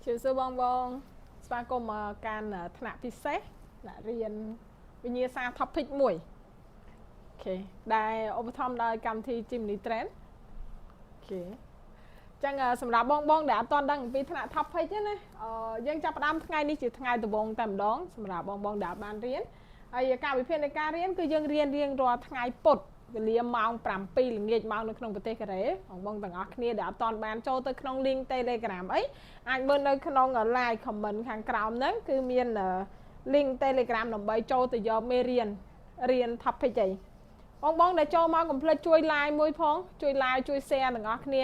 ជម្រាបសួរបងបងស្វាគមន៍មកកាន់ថ្នាក់ពិសេសថ្នាក់រៀនវិញ្ញាសា topic 1 OK ដែលឧបត្ថម្ភដោយកម្មវិធី Gemini Trend OK ចឹងសម្រាប់បងបងដែលអត់ទាន់ដឹងអំពីថ្នាក់ topic ទេណាយើងចាប់ផ្ដើមថ្ងៃនេះជាថ្ងៃដំបូងតែម្ដងសម្រាប់បងបងដែលអត់បានរៀនហើយកាលវិភាគនៃការរៀនគឺយើងរៀនរៀងរាល់ថ្ងៃពុធវេលាម៉ោង7ល្ងាចម៉ោងនៅក្នុងប្រទេសកូរ៉េបងបងទាំងអស់គ្នាដែលអត់ទាន់បានចូលទៅក្នុង link Telegram អីអាចមើលនៅក្នុង live comment ខាងក្រោមហ្នឹងគឺមាន link Telegram ដើម្បីចូលទៅយកមេរៀនរៀន topic អីបងបងដែលចូលមកកុំភ្លេចជួយ like មួយផងជួយ like ជួយ share ទាំងអស់គ្នា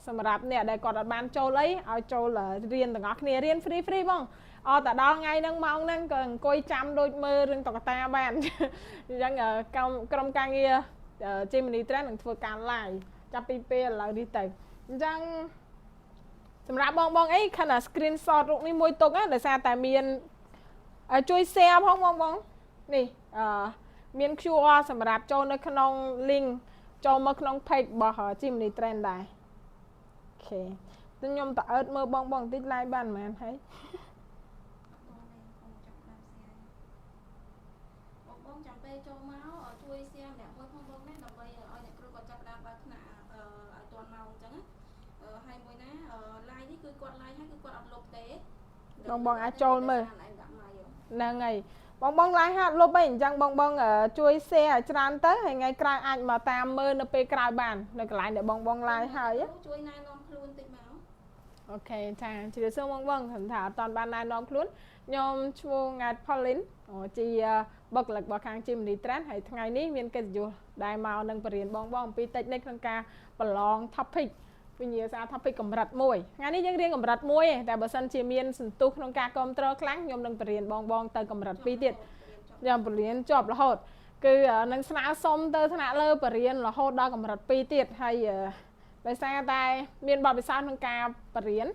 សម្រាប់អ្នកដែលគាត់អត់បានចូលអីឲ្យចូលរៀនទាំងអស់គ្នារៀន free free បងអត់តែដល់ថ្ងៃហ្នឹងម៉ោងហ្នឹងក៏អង្គុយចាំដូចមើលរឿងតុក្កតាបានអញ្ចឹងក្រុមការងារ Gemini Trend នឹងធ្វើការ live ចាប់ពីពេលឥឡូវនេះទៅអញ្ចឹងសម្រាប់បងបងអីខណៈ screenshot រូបនេះមួយទុកណាដោយសារតែមានជួយ share ផងបងបងនេះអឺមាន QR សម្រាប់ចូលនៅក្នុង link ចូលមកក្នុង page របស់ Gemini Trend ដែរ OK ខ្ញុំតអើតមើលបងបងបន្តិច live បានប៉ុន្មានហើយ បងបងចាំពេលចូលមកជួយ share ម្នាក់មួយផងបងណាដើម្បីឲ្យអ្នកគ្រូគាត់ចាប់ដើមបើកថ្នាក់ឲ្យទាន់ម៉ោងអញ្ចឹងណាហើយមួយណា live នេះគឺគាត់ live ហើយគឺគាត់អត់លុបទេ បងបងអាចចូលមើលហ្នឹងហើយបងបង live ហាត់លុបអីអញ្ចឹងបងបងជួយ share ឲ្យច្រើនទៅហើយថ្ងៃក្រោយអាចមកតាមមើលនៅពេលក្រោយបាននៅកន្លែងដែលបងបង live ហើយ ជួយណែនាំខ្លួនតិចមក OK ចាជម្រាបសួរបងបងថាអត់តាន់បានណែនាំខ្លួនខ្ញុំឈ្មោះង៉ែត Paulin ជាបុគ្គលិករបស់ខាង Gemini Trend ហើយថ្ងៃនេះមានកិត្តិយសដែលមកនឹងបរៀនបងបងអំពី technique ក្នុងការប្រឡង topic វិញ្ញាសា topic កម្រិត1ថ្ងៃនេះយើងរៀនកម្រិត1ឯងតែបើសិនជាមានសន្ទុះក្នុងការគ្រប់គ្រងខ្លាំងខ្ញុំនឹងបរៀនបងបងទៅកម្រិត2ទៀតខ្ញុំបរៀនជាប់រហូតគឺនឹងស្នើសុំទៅថ្នាក់លើបរៀនរហូតដល់កម្រិត2ទៀតហើយដោយសារតែមានបទពិសោធន៍ក្នុងការបរៀន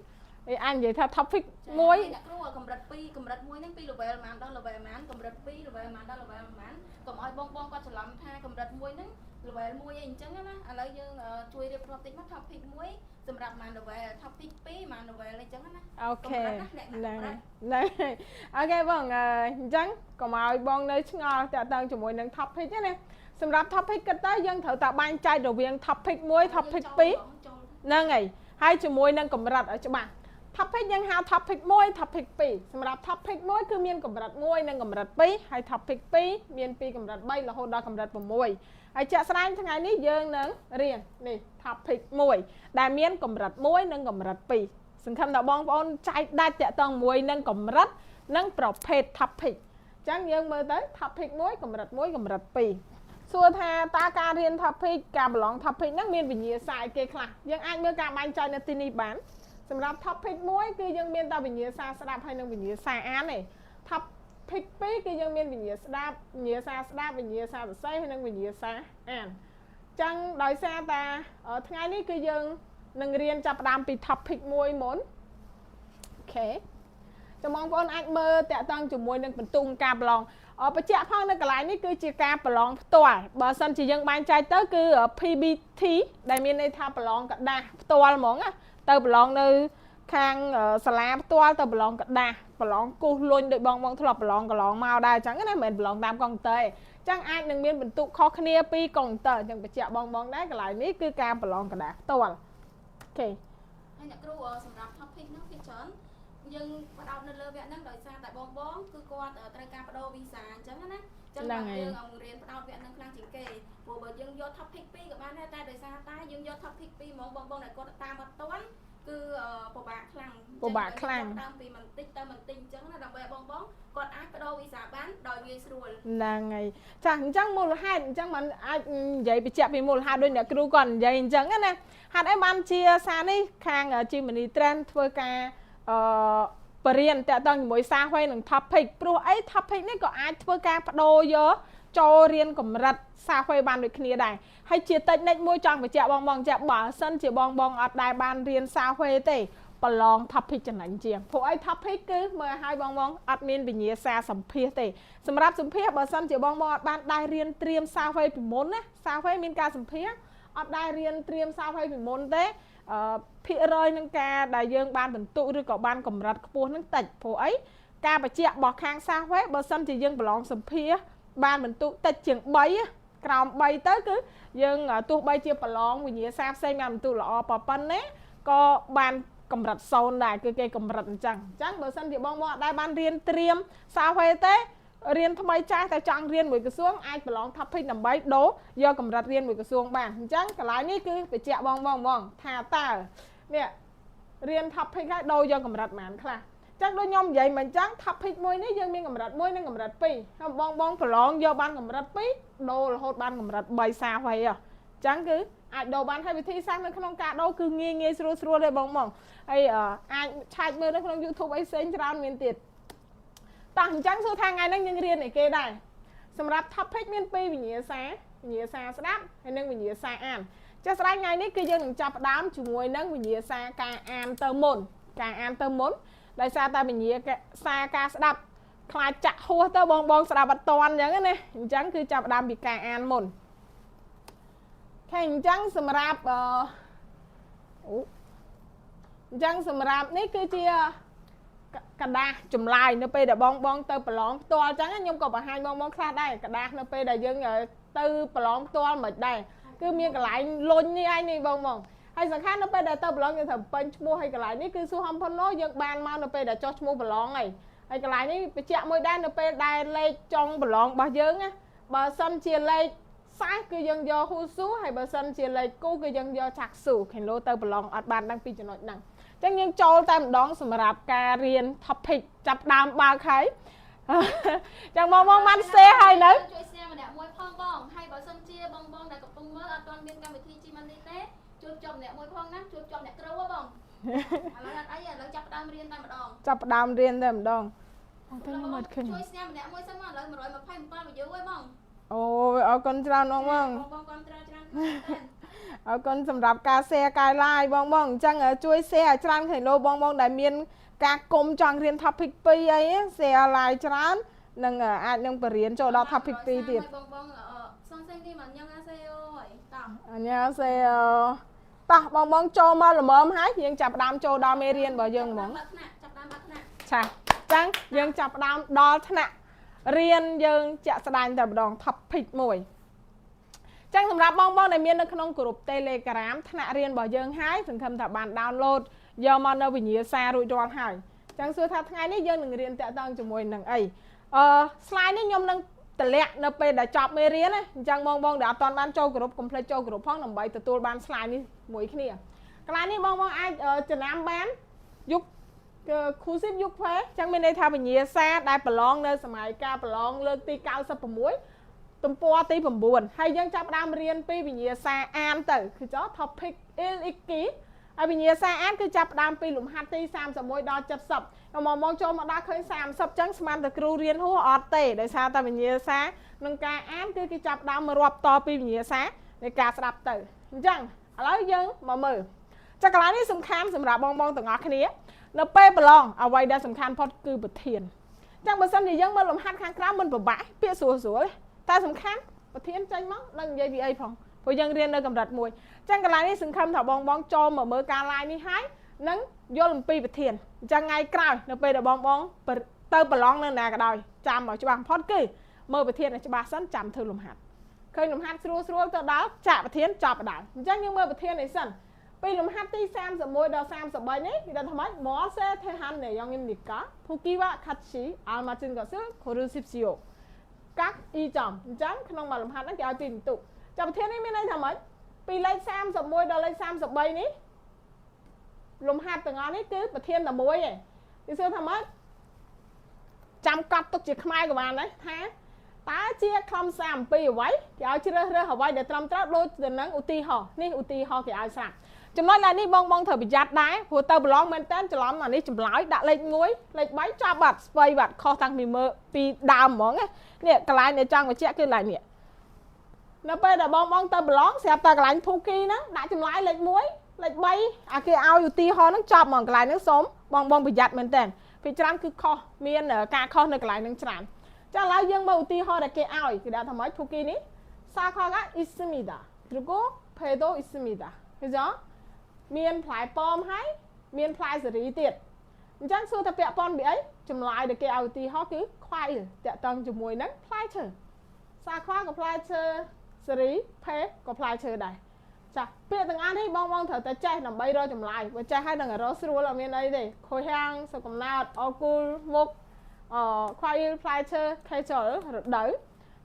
ឯអាចនិយាយថា topic មួយអ្នកគ្រូកម្រិត2កម្រិត1ហ្នឹងពី level ប៉ុន្មានដល់ level ប៉ុន្មានកម្រិត2 level ប៉ុន្មានដល់ level ប៉ុន្មានកុំឲ្យបងបងគាត់ច្រឡំថាកម្រិត1ហ្នឹង level 1អីអញ្ចឹងណាឥឡូវយើងជួយរៀបរាប់តិចមក topic 1សម្រាប់ប៉ុន្មាន level topic 2ប៉ុន្មាន level អីចឹងណា OK ហ្នឹងហ្នឹង OK បងអញ្ចឹងកុំឲ្យបងនៅឆ្ងល់តាក់ទងជាមួយនឹង topic ណាសម្រាប់ topic គិតទៅយើងត្រូវតែបែងចែករវាង topic 1 topic 2ហ្នឹងហើយហើយជាមួយនឹងកម្រិតឲ្យច្បាស់ topic យើងហៅ topic 1 topic 2សម្រាប់ topic 1គឺមានកម្រិត1និងកម្រិត2ហើយ topic 2មានពីកម្រិត3រហូតដល់កម្រិត6ហើយជាក់ស្ដែងថ្ងៃនេះយើងនឹងរៀននេះ topic 1ដែលមានកម្រិត1និងកម្រិត2សង្ឃឹមថាបងប្អូនចែកដាច់តាក់ទងមួយនឹងកម្រិតនិងប្រភេទ topic អញ្ចឹងយើងមើលទៅ topic 1កម្រិត1កម្រិត2សួរថាតើការរៀន topic ការប្រឡង topic ហ្នឹងមានវិញ្ញាសាអីគេខ្លះយើងអាចមើលការបែងចែកនៅទីនេះបានសម្រាប់ topic 1គឺយើងមានតែវិញ្ញាសាស្ដាប់ហើយនិងវិញ្ញាសាអានទេ topic 2គឺយើងមានវិញ្ញាស្ដាប់វិញ្ញាសាស្ដាប់វិញ្ញាសាសរសេរហើយនិងវិញ្ញាសាអានចឹងដោយសារតាថ្ងៃនេះគឺយើងនឹងរៀនចាប់ផ្ដើមពី topic 1មុន OK ចាំបងប្អូនអាចមើលតាក់ទងជាមួយនឹងបន្ទុកការប្រឡងបញ្ជាក់ផងនៅកន្លែងនេះគឺជាការប្រឡងផ្ទាល់បើសិនជាយើងបែងចែកទៅគឺ PBT ដែលមានន័យថាប្រឡងក្រដាសផ្ទាល់ហ្មងណាទៅប្រឡងនៅខាងសាលាផ្ទាល់ទៅប្រឡងក្រដាសប្រឡងគូសលុញដោយបងបងធ្លាប់ប្រឡងកន្លងមកដែរអញ្ចឹងណាមិនមែនប្រឡងតាមកុងព្យូទ័រទេអញ្ចឹងអាចនឹងមានបន្ទុកខុសគ្នាពីកុងព្យូទ័រអញ្ចឹងបញ្ជាក់បងបងដែរកន្លែងនេះគឺការប្រឡងក្រដាសផ្ទាល់ OK ហើយអ្នកគ្រូសម្រាប់ topic ហ្នឹងគឺច្រើនយើងផ្ដោតនៅលើវគ្គហ្នឹងដោយសារតែបងបងគឺគាត់ត្រូវការបដូរវីសាអញ្ចឹងណាចឹងបាទយើងអង្គរៀនផ្ដោតវគ្គហ្នឹងខ្លាំងជាងគេព្រោះបើយើងយក topic 2ក៏បានដែរតែដោយសារតែយើងយក topic 2ហ្មងបងបងដែលគាត់តាមអត់ទាន់គឺពិបាកខ្លាំង ពិបាកខ្លាំង ដើមពីបន្តិចទៅបន្តិចអញ្ចឹងណាដើម្បីឲ្យបងបងគាត់អាចបដូរវីសាបានដោយងាយស្រួល ហ្នឹងហើយចាអញ្ចឹងមូលហេតុអញ្ចឹងมันអាចនិយាយបញ្ជាក់ពីមូលហេតុដូចអ្នកគ្រូគាត់និយាយអញ្ចឹងណាហេតុអីបានជាសារនេះខាង Gemini Trend ធ្វើការអឺបរៀនតាក់ទងជាមួយសារហុយនិង topic ព្រោះអី topic នេះក៏អាចធ្វើការបដូរយកចូលរៀនកម្រិតសាហ្វេបានដូចគ្នាដែរហើយជាតិចនិចមួយចង់បញ្ជាក់បងបងចាបើសិនជាបងបងអត់ដែលបានរៀនសាហ្វេទេប្រឡង topic ចំណេញជាងព្រោះអី topic គឺមើលឲ្យបងបងអត់មានវិញ្ញាសាសម្ភាសទេសម្រាប់សម្ភាសបើសិនជាបងបងអត់បានដែររៀនត្រៀមសាហ្វេពីមុនណាសាហ្វេមានការសម្ភាស អត់ដែលរៀនត្រៀមសាវឲ្យពីមុនទេអឺភាគរយនឹងការដែលយើងបានបន្ទុកឬក៏បានកម្រិតខ្ពស់នឹងតិចព្រោះអីការបញ្ជាក់របស់ខាងសាវេបើសិនជាយើងប្រឡងសម្ភាសបានបន្ទុកតិចជាង3ក្រោម3ទៅគឺយើងទោះបីជាប្រឡងវិញ្ញាសាផ្សេងបានបន្ទុកល្អប៉ុណ្ណេះក៏បានកម្រិត0ដែរគឺគេកម្រិតអញ្ចឹងអញ្ចឹងបើសិនជាបងបងអត់ដែលបានរៀនត្រៀមសាវេទេរៀនថ្មីចាស់តែចង់រៀនមួយក្រសួងអាចប្រឡង topic ដើម្បីដូរយកកម្រិតរៀនមួយក្រសួងបានអញ្ចឹងកន្លែងនេះគឺបញ្ជាក់បងបងបងថាតើនេះរៀន topic ហើយដូរយកកម្រិតប៉ុន្មានខ្លះចឹងដូចខ្ញុំនិយាយមកអញ្ចឹង topic មួយនេះយើងមានកម្រិត1និងកម្រិត2ហើយបងបងប្រឡងយកបានកម្រិត2ដូររហូតបានកម្រិត3សាវៃអញ្ចឹងគឺអាចដូរបានហើយវិធីសាស្ត្រនៅក្នុងការដូរគឺងាយងាយស្រួលស្រួលទេបងបងហើយអាចឆែកមើលនៅក្នុង YouTube អីផ្សេងច្រើនមានទៀតតោះអញ្ចឹងសួរថាថ្ងៃហ្នឹងយើងរៀនអីគេដែរសម្រាប់ topic មានពីរវិញ្ញាសាវិញ្ញាសាស្ដាប់ហើយនិងវិញ្ញាសាអានចាស់ស្ដាយថ្ងៃនេះគឺយើងនឹងចាប់ផ្ដើមជាមួយនឹងវិញ្ញាសាការអានទៅមុនការអានទៅមុនដោយសារតែវិញ្ញាសាការស្ដាប់ខ្លាចចាក់ហួសទៅបងបងស្ដាប់អត់តាន់អញ្ចឹងណាអញ្ចឹងគឺចាប់ផ្ដើមពីការអានមុនខេអញ្ចឹងសម្រាប់អឺអូអញ្ចឹងសម្រាប់នេះគឺជាក្រដាសចម្លើយនៅពេលដែលបងបងទៅប្រឡងផ្ទាល់អញ្ចឹងខ្ញុំក៏បង្ហាញបងបងខ្លះដែរក្រដាសនៅពេលដែលយើងទៅប្រឡងផ្ទាល់មិនដែរគឺមានកន្លែងលុញនេះឯងនេះបងបងហើយសំខាន់នៅពេលដែលទៅប្រឡងយើងត្រូវពេញឈ្មោះហើយកន្លែងនេះគឺ수험 번호យើងបានមកនៅពេលដែលចុះឈ្មោះប្រឡងហើយហើយកន្លែងនេះបញ្ជាក់មួយដែរនៅពេលដែលលេខចុងប្រឡងរបស់យើងណាបើសិនជាលេខសេសគឺយើងយកហ៊ូស៊ូហើយបើសិនជាលេខគូគឺយើងយកចាក់ស៊ូខេឡូទៅប្រឡងអត់បានដឹងពីចំណុចហ្នឹងចឹងយើងចូលតែម្ដងសម្រាប់ការរៀន topic ចាប់ដើមបើកហើយចឹងបងបងបាន share ហើយនៅ ជួយ share ម្នាក់មួយផងបងហើយបើសិនជាបងបងដែលកំពុងមើលអត់ទាន់មានកម្មវិធី Gmoney ទេជួយភ្ជាប់ម្នាក់មួយផងណាជួយភ្ជាប់អ្នកគ្រូហ៎បងឥឡូវអត់អីឥឡូវចាប់ផ្ដើមរៀនតែម្ដង ចាប់ផ្ដើមរៀនតែម្ដងបងទៅខ្ញុំអត់ឃើញ ជួយ share ម្នាក់មួយសិនមកឥឡូវ127 view ហើយបង អូអរគុណច្រើនបងបង បងបងគ្រប់ត្រច្រើនមែនតើ អរគុណសម្រាប់ការ share ការ live បងបងអញ្ចឹងជួយ share ឲ្យច្រើនឃើញលោបងបងដែលមានការគុំចង់រៀន topic 2អី share live ច្រើននឹងអាចនឹងបរៀនចូលដល់ topic 2ទៀត បងបង선생님 안녕하세요 តោះ 안녕하세요 តោះបងបងចូលមកល្មមហើយយើងចាប់ផ្ដើមចូលដល់មេរៀនរបស់យើងហ្មង បើកថ្នាក់ចាប់ដើមបើកថ្នាក់ ឆាអញ្ចឹងយើងចាប់ផ្ដើមដល់ថ្នាក់រៀនយើងជាក់ស្ដែងតែម្ដង topic មួយចឹងសម្រាប់បងបងដែលមាននៅក្នុងក្រុម Telegram ថ្នាក់រៀនរបស់យើងហើយសង្ឃឹមថាបាន download យកមកនៅវិញ្ញាសារួចរាល់ហើយចឹងសួរថាថ្ងៃនេះយើងនឹងរៀនតាក់ទងជាមួយនឹងអីអឺ slide នេះខ្ញុំនឹងតម្លាក់នៅពេលដែលចប់មេរៀនណាអញ្ចឹងបងបងដែលអត់ទាន់បានចូលក្រុមកុំភ្លេចចូលក្រុមផងដើម្បីទទួលបាន slide នេះមួយគ្នាកន្លែងនេះបងបងអាចចំណាំបានយុគគឺ 96회 ចឹងមានន័យថាវិញ្ញាសាដែលប្រឡងនៅសម័យកាលប្រឡងលើកទី96ទំព័រទី9ហើយយើងចាប់ផ្ដើមរៀនពីវិញ្ញាសាអានទៅគឺចោ topic 1 읽기 ហើយវិញ្ញាសាអានគឺចាប់ផ្ដើមពីលំហាត់ទី31ដល់70មកមកចូលមកដល់ឃើញ30ចឹងស្មានតែគ្រូរៀនហួសអត់ទេដោយសារតែវិញ្ញាសាក្នុងការអានគឺគេចាប់ផ្ដើមរាប់តពីវិញ្ញាសានៃការស្ដាប់ទៅអញ្ចឹងឥឡូវយើងមកមើលចាកន្លែងនេះសំខាន់សម្រាប់បងបងទាំងអស់គ្នានៅពេលប្រឡងអ្វីដែលសំខាន់ផុតគឺប្រធានអញ្ចឹងបើសិនជាយើងមើលលំហាត់ខាងក្រៅមិនពិបាកពាក្យស្រួលស្រួលតែសំខាន់ប្រធានចេញមកដឹងនិយាយពីអីផងព្រោះយើងរៀននៅកម្រិតមួយអញ្ចឹងកន្លែងនេះសង្ឃឹមថាបងបងចូលមកមើលការ live នេះហើយនឹងយល់អំពីប្រធានអញ្ចឹងថ្ងៃក្រោយនៅពេលដែលបងបងទៅប្រឡងនៅណាក៏ដោយចាំឲ្យច្បាស់បំផុតគឺមើលប្រធានឲ្យច្បាស់សិនចាំធ្វើលំហាត់ឃើញលំហាត់ស្រួលស្រួលទៅដល់ចាក់ប្រធានចប់ដល់អញ្ចឹងយើងមើលប្រធាននេះសិនពីលំហាត់ទី31ដល់33នេះគេថាម៉េច 무엇에 대한 내용입니까? 보기와 같이 알맞은 것을 고르십시오. 각 2 점 អញ្ចឹងក្នុងមួយលំហាត់ហ្នឹងគេឲ្យពីបន្ទុកចាំប្រធាននេះមានន័យថាម៉េចពីលេខ31ដល់លេខ33នេះលំហាត់ទាំងអស់នេះគឺប្រធានតែមួយឯងគេសួរថាម៉េចចាំកត់ទុកជាខ្មែរក៏បានដែរថាតើជាខ្លឹមសារអំពីអ្វីគេឲ្យជ្រើសរើសអ្វីដែលត្រឹមត្រូវដូចទៅនឹងឧទាហរណ៍នេះឧទាហរណ៍គេឲ្យស្រាប់ចំណុចឡើយនេះបងបងត្រូវប្រយ័ត្នដែរព្រោះទៅប្រឡងមែនតើច្រឡំអានេះចម្លើយដាក់លេខ1លេខ3ចាប់បាត់ស្វ័យបាត់ខុសតាំងពីមើលពីដើមហ្មងនេះកន្លែងដែលចង់បញ្ជាក់គឺកន្លែងនេះនៅពេលដែលបងបងទៅប្រឡងស្រាប់តែកន្លែងភូគីហ្នឹងដាក់ចម្លើយលេខ1លេខ3អាគេឲ្យឧទាហរណ៍ហ្នឹងចប់ហ្មងកន្លែងហ្នឹងសូមបងបងប្រយ័ត្នមែនតើពីច្រើនគឺខុសមានការខុសនៅកន្លែងហ្នឹងច្រើនចាឥឡូវយើងមើលឧទាហរណ៍ដែលគេឲ្យគេដាក់ថាម៉េចភូគីនេះ사과가 있습니다. 그리고 배도 있습니다. 그죠? មានផ្លែប៉ោមហើយមានផ្លែសេរីទៀតអញ្ចឹងសួរថាពាក់ព័ន្ធពីអីចម្លើយដែលគេឲ្យឧទាហរណ៍គឺ 과일 តាក់ទងជាមួយនឹងផ្លែឈើ 사과 ក៏ផ្លែឈើសេរី 배 ក៏ផ្លែឈើដែរចាពាក្យទាំងអស់នេះបងបងត្រូវតែចេះដើម្បីរកចម្លើយបើចេះហើយនឹងរកស្រួលអត់មានអីទេ 고향 ស្រុកកំណើត 얼굴 មុខអ 과일 ផ្លែឈើ 계절 រដូវ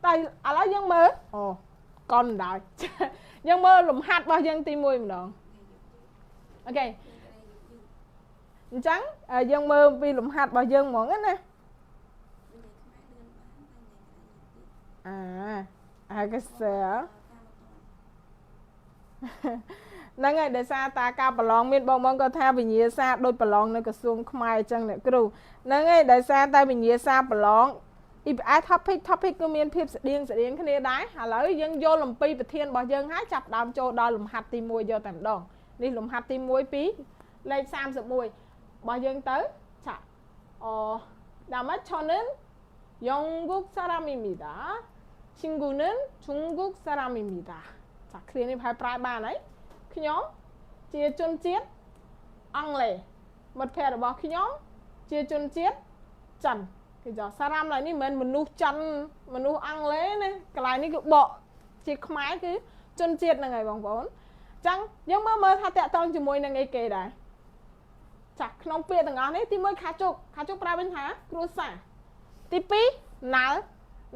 តែឥឡូវយើងមើលអូកុនដល់យើងមើលលំហាត់របស់យើងទី1ម្ដង okay អញ្ចឹងយើងមើលពីលំហាត់របស់យើងហ្មងណាអាអាកសែហ្នឹងហើយដោយសារតាការប្រឡងមានបងបងគាត់ថាវិញ្ញាសាដូចប្រឡងនៅក្រសួងខ្មែរអញ្ចឹងអ្នកគ្រូហ្នឹងហើយដោយសារតែវិញ្ញាសាប្រឡង EPS topic គឺមានភាពស្តៀងស្តៀងគ្នាដែរឥឡូវយើងយល់អំពីប្រធានរបស់យើងហើយចាប់ដើមចូលដល់លំហាត់ទី1យកតែម្ដងនេះលំហាត់ទី1ពីលេខ31របស់យើងទៅចាអូ다음저는 영국 사람입니다. 친구는 중국 사람입니다. ចាឃ្លានេះប្រហែលប្រែបានហើយខ្ញុំជាជនជាតិអង់គ្លេសមិត្តភ័ក្តិរបស់ខ្ញុំជាជនជាតិចិនគេចោ 사람 ឡើយនេះមិនមែនមនុស្សចិនមនុស្សអង់គ្លេសណាកន្លែងនេះគឺបកជាខ្មែរគឺជនជាតិហ្នឹងហើយបងប្អូនអញ្ចឹងយើងមើលមើលថាតាក់ទងជាមួយនឹងអីគេដែរចាក្នុងពាក្យទាំងអស់នេះទី1 가족 가족 ប្រែវិញថាគ្រួសារទី2 날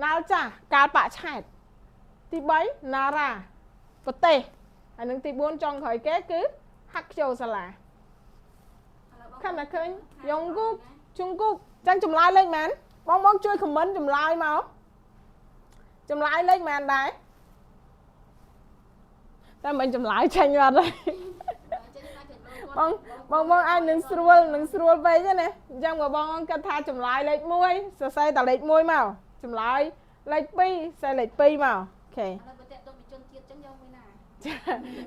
날짜 កាលបរិច្ឆេទទី3 나라 ប្រទេសហើយនឹងទី4ចុងក្រោយគេគឺ 학교 សាលាខំតែឃើញ 영국 중국 ចឹងចម្លើយលេខម៉ានបងបងជួយ comment ចម្លើយមកចម្លើយលេខម៉ានដែរតែមិនចម្លើយចេញអត់ទេបងបងបងអាចនឹងស្រួលនឹងស្រួលពេកណាអញ្ចឹងបើបងគិតថាចម្លើយលេខ1សរសេរតែលេខ1មកចម្លើយលេខ2សរសេរលេខ2មក okay ឥឡូវបើតាក់ទងពីជនជាតិចឹងយកមួយណា ចា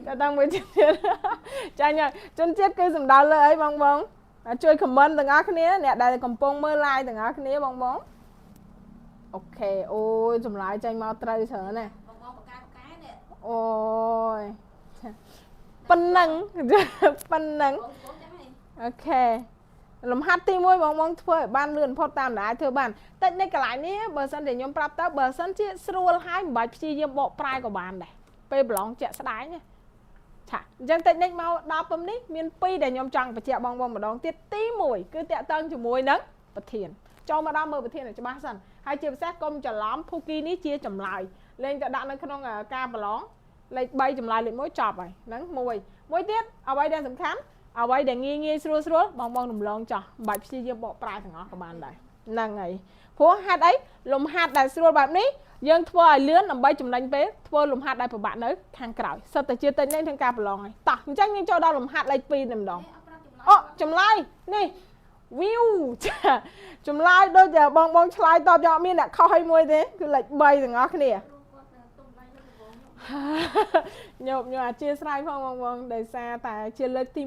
តែតាំងមួយជនជាតិចាញ់ជនជាតិគឺសំដៅលើអីបងបងជួយ comment ទាំងអស់គ្នាអ្នកដែលកំពុងមើល live ទាំងអស់គ្នាបងបង okay អូយចម្លើយចេញមកត្រូវច្រើនណាស់ បងបងបកកែបកកែនេះ អូយប៉ុណ្ណឹងប៉ុណ្ណឹង បងបងចឹងហី okay លំហាត់ទី1បងបងធ្វើឲ្យបានលឿនផុតតាមដែលអាចធ្វើបានតែនៅកន្លែងនេះបើសិនជាខ្ញុំប្រាប់ទៅបើសិនជាស្រួលហើយមិនបាច់ព្យាយាមបកប្រែក៏បានដែរពេលប្រឡងជាក់ស្ដែងណាឆាអញ្ចឹងតិចនិចមកដល់ពំនេះមាន2ដែលខ្ញុំចង់បញ្ជាក់បងបងម្ដងទៀតទី1គឺតាក់ទងជាមួយនឹងប្រធានចូលមកដល់មើលប្រធានឲ្យច្បាស់សិនហើយជាពិសេសកុំច្រឡំភូគីនេះជាចម្លើយលេងទៅដាក់នៅក្នុងការប្រឡងលេខ3ចម្លើយលេខ1ចប់ហើយហ្នឹងមួយមួយទៀតអ្វីដែលសំខាន់អ្វីដែលងាយងាយស្រួលស្រួលបងបងរំលងចោះមិនបាច់ព្យាយាមបកប្រែទាំងអស់ក៏បានដែរហ្នឹងហើយព្រោះហេតុអីលំហាត់ដែលស្រួលបែបនេះយើងធ្វើឲ្យលឿនដើម្បីចំណេញពេលធ្វើលំហាត់ដែលពិបាកនៅខាងក្រោយសិតតែជាតិចនេះក្នុងការប្រឡងហើយតោះអញ្ចឹងយើងចូលដល់លំហាត់លេខ2តែម្ដងអូចម្លើយនេះ view ចាចម្លើយដូចជាបងបងឆ្លើយតបយកអត់មានអ្នកខុសឲ្យមួយទេគឺលេខ3ទាំងអស់គ្នាញោមញោមអធិស្ឋានផងបងបងដោយសារតែជាលើកទី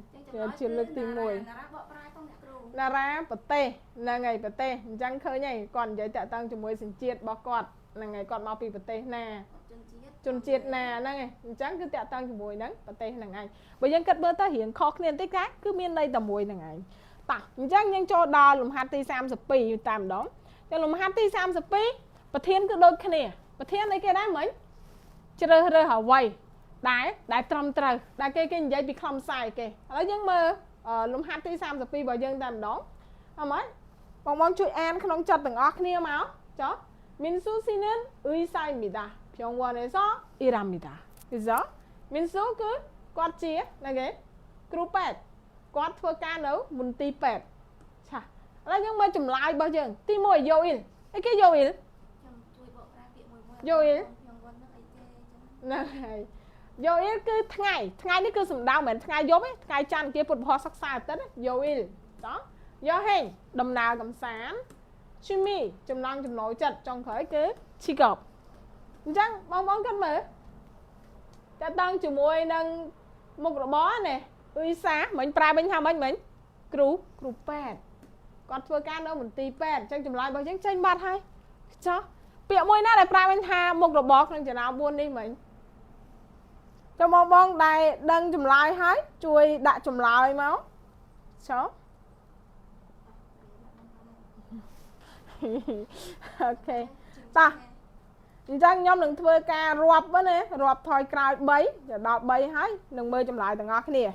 1ជាលើកទី1 나라 បកប្រែផងអ្នកគ្រូ 나라 ប្រទេសហ្នឹងហើយប្រទេសអញ្ចឹងឃើញហើយគាត់និយាយតាក់ទងជាមួយសញ្ជាតិរបស់គាត់ហ្នឹងហើយគាត់មកពីប្រទេសណា ជនជាតិ ជនជាតិណាហ្នឹងឯងអញ្ចឹងគឺតាក់ទងជាមួយហ្នឹងប្រទេសហ្នឹងឯងបើយើងគិតមើលទៅរៀងខុសគ្នាបន្តិចដែរគឺមានន័យតែមួយហ្នឹងឯងតោះអញ្ចឹងយើងចូលដល់លំហាត់ទី32តាមម្ដងចឹងលំហាត់ទី32ប្រធានគឺដូចគ្នាប្រធានអីគេដែរមិញជ្រើសរើសអ្វីដែលដែលត្រឹមត្រូវដែលគេគេនិយាយពីខ្លឹមសារគេឥឡូវយើងមើលលំហាត់ទី32របស់យើងតែម្ដងអត់ម៉េចបងបងជួយអានក្នុងចិត្តទាំងអស់គ្នាមកចុះ 민수 씨는 의사입니다. 병원에서 일합니다. 그죠? 민수 គឺគាត់ជាណាគេគ្រូពេទ្យគាត់ធ្វើការនៅមន្ទីរពេទ្យឆាឥឡូវយើងមើលចម្លើយរបស់យើងទី1 요일 អីគេ 요일 ខ្ញុំជួយបកប្រែពាក្យមួយមួយ 요일 ខ្ញុំវត្តនឹងអីគេចឹង ហ្នឹងហើយ 요일 គឺថ្ងៃថ្ងៃនេះគឺសំដៅមិនមែនថ្ងៃយប់ទេថ្ងៃច័ន្ទគេពុទ្ធបរិស័ទសិក្សាអាទិត្យ 요일 ចោះ 여행 ដំណើរកំសាន្ត 취미 ចំណងចំណូលចិត្តចុងក្រោយគឺ 직업 អញ្ចឹងបងបងគិតមើលតើតឹងជាមួយនឹងមុខរបរនេះ 의사 មិញប្រែវិញថាមិញមិញគ្រូគ្រូពេទ្យគាត់ធ្វើការនៅមន្ទីរពេទ្យអញ្ចឹងចម្លើយរបស់យើងចេញបាត់ហើយចុះពាក្យមួយណាដែលប្រែវិញថាមុខរបរក្នុងចំណោម4នេះមិញ ចាំបងបងដែលដឹងចម្លើយហើយជួយដាក់ចម្លើយមកចុះ OK តោះអញ្ចឹងខ្ញុំនឹងធ្វើការរាប់ណារាប់ថយក្រោយ3ទៅដល់3ហើយនឹងមើលចម្លើយទាំងអស់គ្នា1 2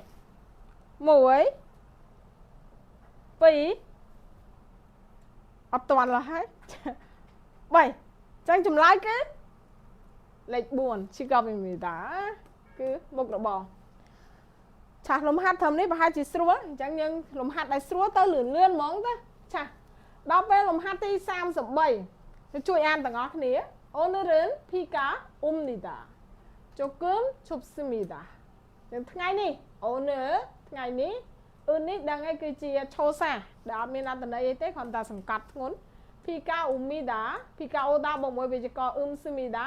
អត់ទាន់ឡើយហើយ3អញ្ចឹងចម្លើយគឺលេខ4 직업입니다 គឺមុខរបរឆាស់លំហាត់ត្រឹមនេះប្រហែលជាស្រួលអញ្ចឹងយើងលំហាត់ដែលស្រួលទៅលឿនលឿនហ្មងទៅឆាស់ដល់ពេលលំហាត់ទី33ទៅជួយអានទាំងអស់គ្នា 오늘은 비가 옵니다. 조금 춥습니다. ថ្ងៃនេះ 오늘 ថ្ងៃនេះអ៊ឺនេះដឹងហើយគឺជាឈោសាដែលអត់មានអត្ថន័យអីទេគ្រាន់តែសង្កត់ធ្ងន់ 비가 옵니다. 비가 오다 បូកមួយវេយ្យាករណ៍ 음 습니다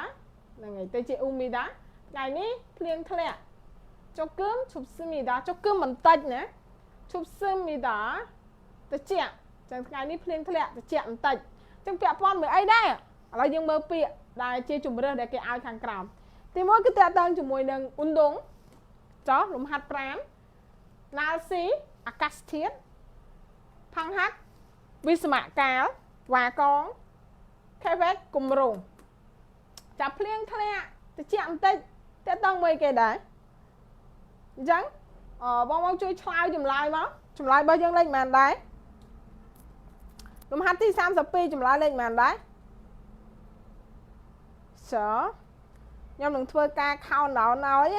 ហ្នឹងហើយទៅជា 옵니다 ថ្ងៃនេះភ្លៀងធ្លាក់ 조금 춥습니다. 조금 បន្តិចណា 춥습니다 ត្រជាក់ចឹងថ្ងៃនេះភ្លៀងធ្លាក់ត្រជាក់បន្តិចចឹងពាក់ព័ន្ធមួយអីដែរឥឡូវយើងមើលពាក្យដែលជាជំរើសដែលគេឲ្យខាងក្រោមទីមួយគឺតាក់ទងជាមួយនឹង 운동 ចោះលំហាត់ប្រាណ 날씨 អាកាសធាតុ 방학 វិស្មកាលវ៉ាកង 계획 គម្រោងចាប់ភ្លៀងធ្លាក់ត្រជាក់បន្តិចតាក់ទងមួយគេដែរអញ្ចឹងអបងបងជួយឆ្លើយចម្លើយមកចម្លើយរបស់យើងលេខប៉ុន្មានដែរលំហាត់ទី32ចម្លើយលេខប៉ុន្មានដែរសខ្ញុំនឹងធ្វើការ count down ឲ្យ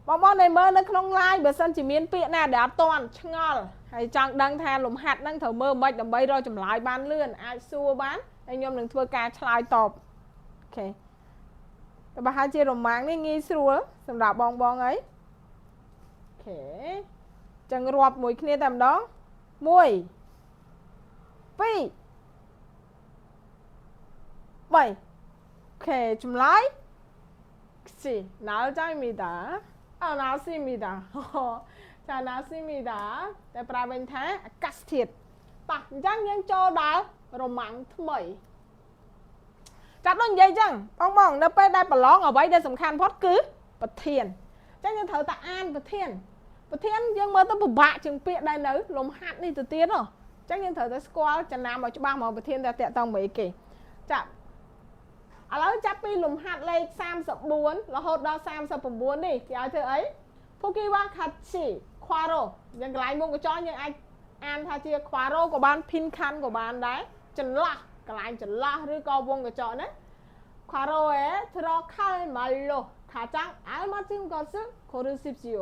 បងបងដែលមើលនៅក្នុង live បើសិនជាមានពាក្យណាដែលអត់ទាន់ឆ្ងល់ហើយចង់ដឹងថាលំហាត់ហ្នឹងត្រូវមើលមិនដើម្បីរកចម្លើយបានលឿនអាចសួរបានហើយខ្ញុំនឹងធ្វើការឆ្លើយតប OK តែប្រហែលជារម៉ាំងនេះងាយស្រួលសម្រាប់បងបងអី OK ចឹងរាប់មួយគ្នាតែម្ដង1 2 3 OK ចម្លើយ C 날짜입니다. 아, 날씨입니다. ចា 날씨입니다 តែប្រើវិញថាអាកាសធាតុតោះអញ្ចឹងយើងចូលដល់រម៉ាំងថ្មីចាប់ដូចនិយាយអញ្ចឹងបងបងនៅពេលដែលប្រឡងអ្វីដែលសំខាន់ផុតគឺប្រធានអញ្ចឹងយើងត្រូវតែអានប្រធានប្រធានយើងមើលទៅពិបាកជាងពាក្យដែលនៅលំហាត់នេះទៅទៀតហ៎អញ្ចឹងយើងត្រូវតែស្គាល់ចំណាំឲ្យច្បាស់មកប្រធានតែតាក់តងមួយគេចាប់ឥឡូវចាប់ពីលំហាត់លេខ34រហូតដល់39នេះគេឲ្យធ្វើអី 보기와 같이 괄호 យ៉ាងកន្លែងមុខកញ្ចក់យើងអាចអានថាជា 괄호 ក៏បាន 빈칸 ក៏បានដែរចន្លោះកន្លែងចន្លោះឬក៏វងកញ្ចក់ណា 괄호에 들어갈 말로 가장 알맞은 것을 고르십시오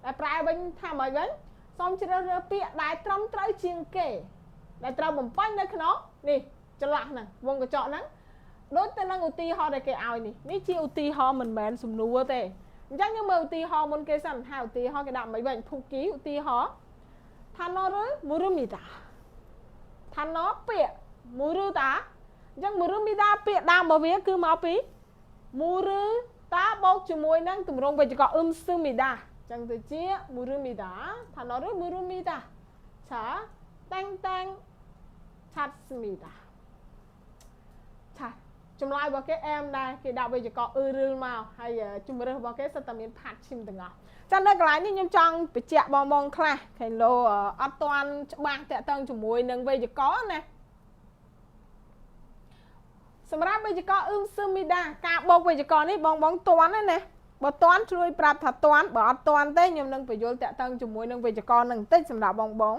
តែប្រែវិញថាម៉េចវិញសូមជ្រើសរើសពាក្យដែលត្រឹមត្រូវជាងគេដែលត្រូវបំពេញនៅក្នុងនេះចន្លោះហ្នឹងវងកញ្ចក់ហ្នឹងដូចទៅនឹងឧទាហរណ៍ដែលគេឲ្យនេះនេះជាឧទាហរណ៍មិនមែនសំណួរទេអញ្ចឹងយើងមើលឧទាហរណ៍មុនគេសិនថាឧទាហរណ៍គេដាក់មិនវិញ 보기 ឧទាហរណ៍ 단어를 모릅니다. 단어 ពាក្យ 모르다 អញ្ចឹង 모릅니다 ពាក្យដើមរបស់វាគឺមកពី 모르다 បូកជាមួយនឹងទម្រង់វេយ្យាករណ៍ 음 습니다 អញ្ចឹងទៅជា 모릅니다. 단어를 모릅니다. 자, 땡땡 찾습니다. ឆាចម្លើយរបស់គេអែមដែរគេដាក់វេយ្យាករណ៍អឺរឺមកហើយជំរើសរបស់គេសុទ្ធតែមាន 받침 ទាំងអស់ចានៅកន្លែងនេះខ្ញុំចង់បញ្ជាក់បងបងខ្លះខេឡូអត់ទាន់ច្បាស់តាក់ទងជាមួយនឹងវេយ្យាករណ៍ណាសម្រាប់វេយ្យាករណ៍ 음 습니다 ការបូកវេយ្យាករណ៍នេះបងបងទាន់ណាបើទាន់ជួយប្រាប់ថាទាន់បើអត់ទាន់ទេខ្ញុំនឹងបញ្យល់តាក់ទងជាមួយនឹងវេយ្យាករណ៍នឹងបន្តិចសម្រាប់បងបង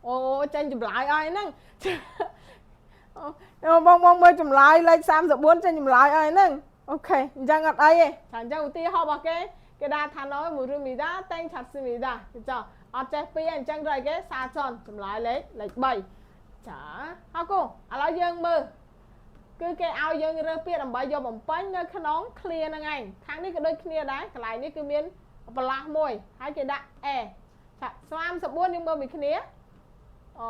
អូចេញចម្លើយអស់ហ្នឹងអូបងបងមើលចម្លើយលេខ34ចេញចម្លើយអីហ្នឹង OK អញ្ចឹងអត់អីទេចាអញ្ចឹងឧទាហរណ៍របស់គេគេដាក់ថាណយ 모릅니다 땡 찾습니다 ចុះអត់ចេះពីអញ្ចឹងទៅអីគេសាចនចម្លើយលេខលេខ3ចាអរគុណឥឡូវយើងមើលគឺគេឲ្យយើងរើសពាក្យដើម្បីយកបំពេញនៅក្នុង ឃ្លា ហ្នឹងឯងខាងនេះក៏ដូចគ្នាដែរកន្លែងនេះគឺមានបន្លាស់មួយហើយគេដាក់ A ចា34យើងមើលមួយគ្នាអ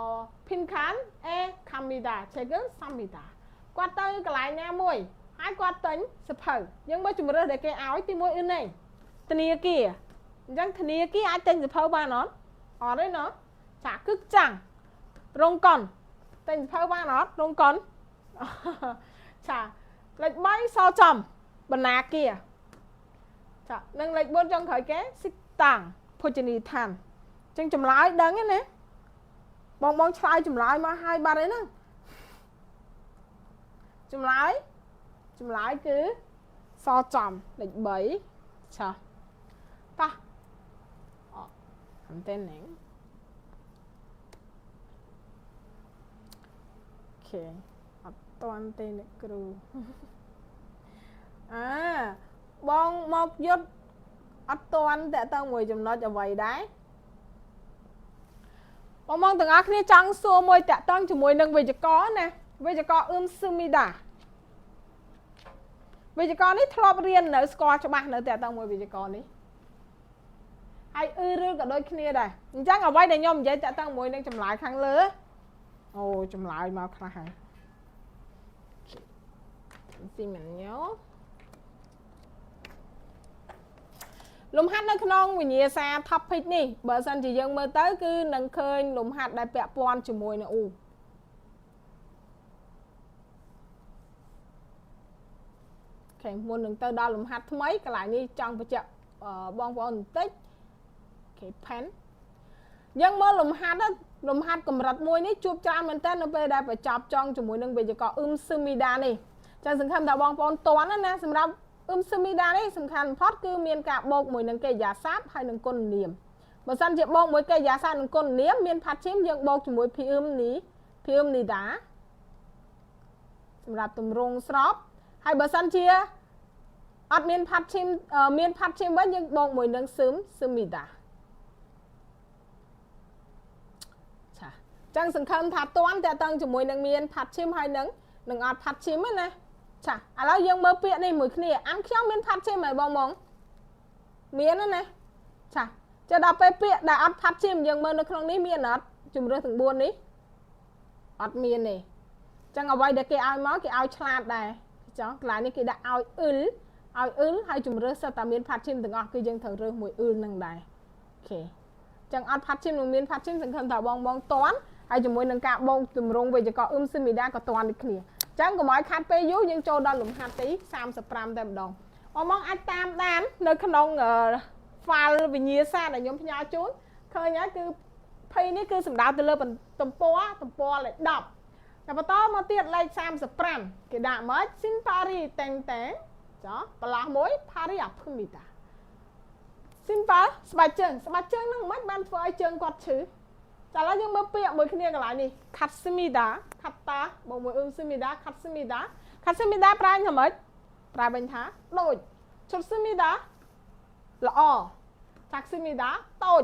빈칸 에 갑니다. 책을 삽니다. គាត់ទៅកន្លែងណាមួយហើយគាត់ទិញសៀវភៅយើងមើលជំរើសដែលគេឲ្យទី1អ៊ឺណេធនាគារអញ្ចឹងធនាគារអាចទិញសៀវភៅបានអត់អត់ទេណោះចា 극장 រោងកុនទិញសៀវភៅបានអត់រោងកុនចាលេខ3សចំបណ្ណាគារ ចានឹងលេខ4ចុងក្រោយគេ식당ភោជនីយដ្ឋានអញ្ចឹងចម្លើយដឹងទេណាបងបងឆ្លើយចម្លើយមកហើយបាត់ហើយហ្នឹងចម្លើយចម្លើយគឺសចំលេខ3ឆាតោះអអត់ទេហ្នឹង OK អត់តាន់ទេអ្នកគ្រូអាបងមកយុទ្ធអត់តាន់តើតើមួយចំណុចអ្វីដែរបងបងទាំងអស់គ្នាចង់សួរមួយតាក់តងជាមួយនឹងវេយ្យាករណ៍ណាវេយ្យាករណ៍អ៊ឹមស៊ឺមីដាវេយ្យាករណ៍នេះធ្លាប់រៀននៅស្គាល់ច្បាស់នៅតាក់ទងមួយវេយ្យាករណ៍នេះហើយអឺឬក៏ដូចគ្នាដែរអញ្ចឹងអ្វីដែលខ្ញុំនិយាយតាក់ទងមួយនឹងចម្លើយខាងលើអូចម្លើយមកខ្លះហើយស៊ីមិនញ៉ូលំហាត់នៅក្នុងវិញ្ញាសា topic នេះបើសិនជាយើងមើលទៅគឺនឹងឃើញលំហាត់ដែលពាក់ព័ន្ធជាមួយនឹងអូ OK មុននឹងទៅដល់លំហាត់ថ្មីកន្លែងនេះចង់បញ្ជាក់បងប្អូនបន្តិច OK pen យើងមើលលំហាត់លំហាត់កម្រិតមួយនេះជួបច្រើនមែនតើនៅពេលដែលបញ្ចប់ចង់ជាមួយនឹងវេយ្យាករណ៍អ៊ឹមស៊ឺមីដានេះចឹងសង្ឃឹមថាបងប្អូនតន់ណាសម្រាប់អ៊ឹមស៊ឺមីដានេះសំខាន់បំផុតគឺមានការបូកមួយនឹងកិរិយាសព្ទហើយនឹងគុណនាមបើសិនជាបូកមួយកិរិយាសព្ទនិងគុណនាមមាន 받침 យើងបូកជាមួយ ភីអ៊ឹមនេះ ភីអ៊ឹមនីដាសម្រាប់ទម្រង់ស្របហើយបើសិនជាអត់មាន 받침 មាន 받침 វិញយើងបូកមួយនឹងស៊ឹមស៊ឺមីដាឆាចឹងសង្ឃឹមថាតន់តើតឹងជាមួយនឹងមាន 받침 ហើយនឹងនឹងអត់ 받침 ណាឆាឥឡូវយើងមើលពាក្យនេះមួយគ្នាអានខ្ញុំមាន 받침 ហើយបងបងមានណាឆាចុះដល់ពេលពាក្យដែលអត់ 받침 យើងមើលនៅក្នុងនេះមានអត់ជំរើសទាំង4នេះអត់មានទេចឹងអ្វីដែលគេឲ្យមកគេឲ្យឆ្លាតដែរចង់កន្លែងនេះគេដាក់ឲ្យអ៊ឹលឲ្យអ៊ឹលហើយជំរើសសិតតែមាន 받침 ទាំងអស់គឺយើងត្រូវរើសមួយអ៊ឹលនឹងដែរ OK ចឹងអត់ 받침 នឹងមាន 받침 សង្ឃឹមថាបងបងតន់ហើយជាមួយនឹងការបូកទម្រង់វេយ្យាករណ៍읍습니다 ក៏តន់ដូចគ្នាចឹងកុំឲ្យខាត់ពេលយូរយើងចូលដល់លំហាត់ទី35តែម្ដងបងបងអាចតាមដាននៅក្នុង file វិញ្ញាសាដែលខ្ញុំផ្ញើជូនឃើញហើយគឺភ័យនេះគឺសំដៅទៅលើទំព័រទំព័រលេខ10តែបន្តមកទៀតលេខ35គេដាក់មក 신발이 땡땡 ចុះប្រឡោះមួយ 발이 아픕니다 신발 ស្បែកជើងស្បែកជើងហ្នឹងមិនបានធ្វើឲ្យជើងគាត់ឈឺចាឥឡូវយើងមើលពាក្យមួយគ្នាកន្លែងនេះ 같습니다 같다 បូកមួយ 읍습니다 같습니다 같습니다 ប្រែថាម៉េចប្រែវិញថាដូច 좋습니다 ល្អ 작습니다 តូច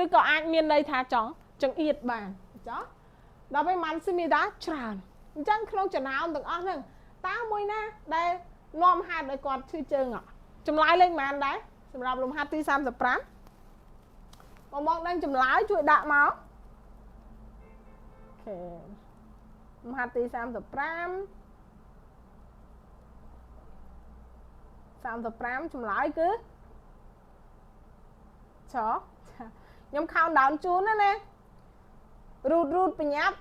ឬក៏អាចមានន័យថាចង់ចង្អៀតបានចុះដល់ពេល 많습니다 ច្រើនអញ្ចឹងក្នុងចំណោមទាំងអស់ហ្នឹងតើមួយណាដែលនាំហេតុឲ្យគាត់ឈឺជើងអចម្លើយលេខប៉ុន្មានដែរសម្រាប់លំហាត់ទី35បងមកដឹងចម្លើយជួយដាក់មក OK លំហាត់ទី35 35ចម្លើយគឺចខ្ញុំ count down ជូនណាណារូតរូតបញ្ញាប់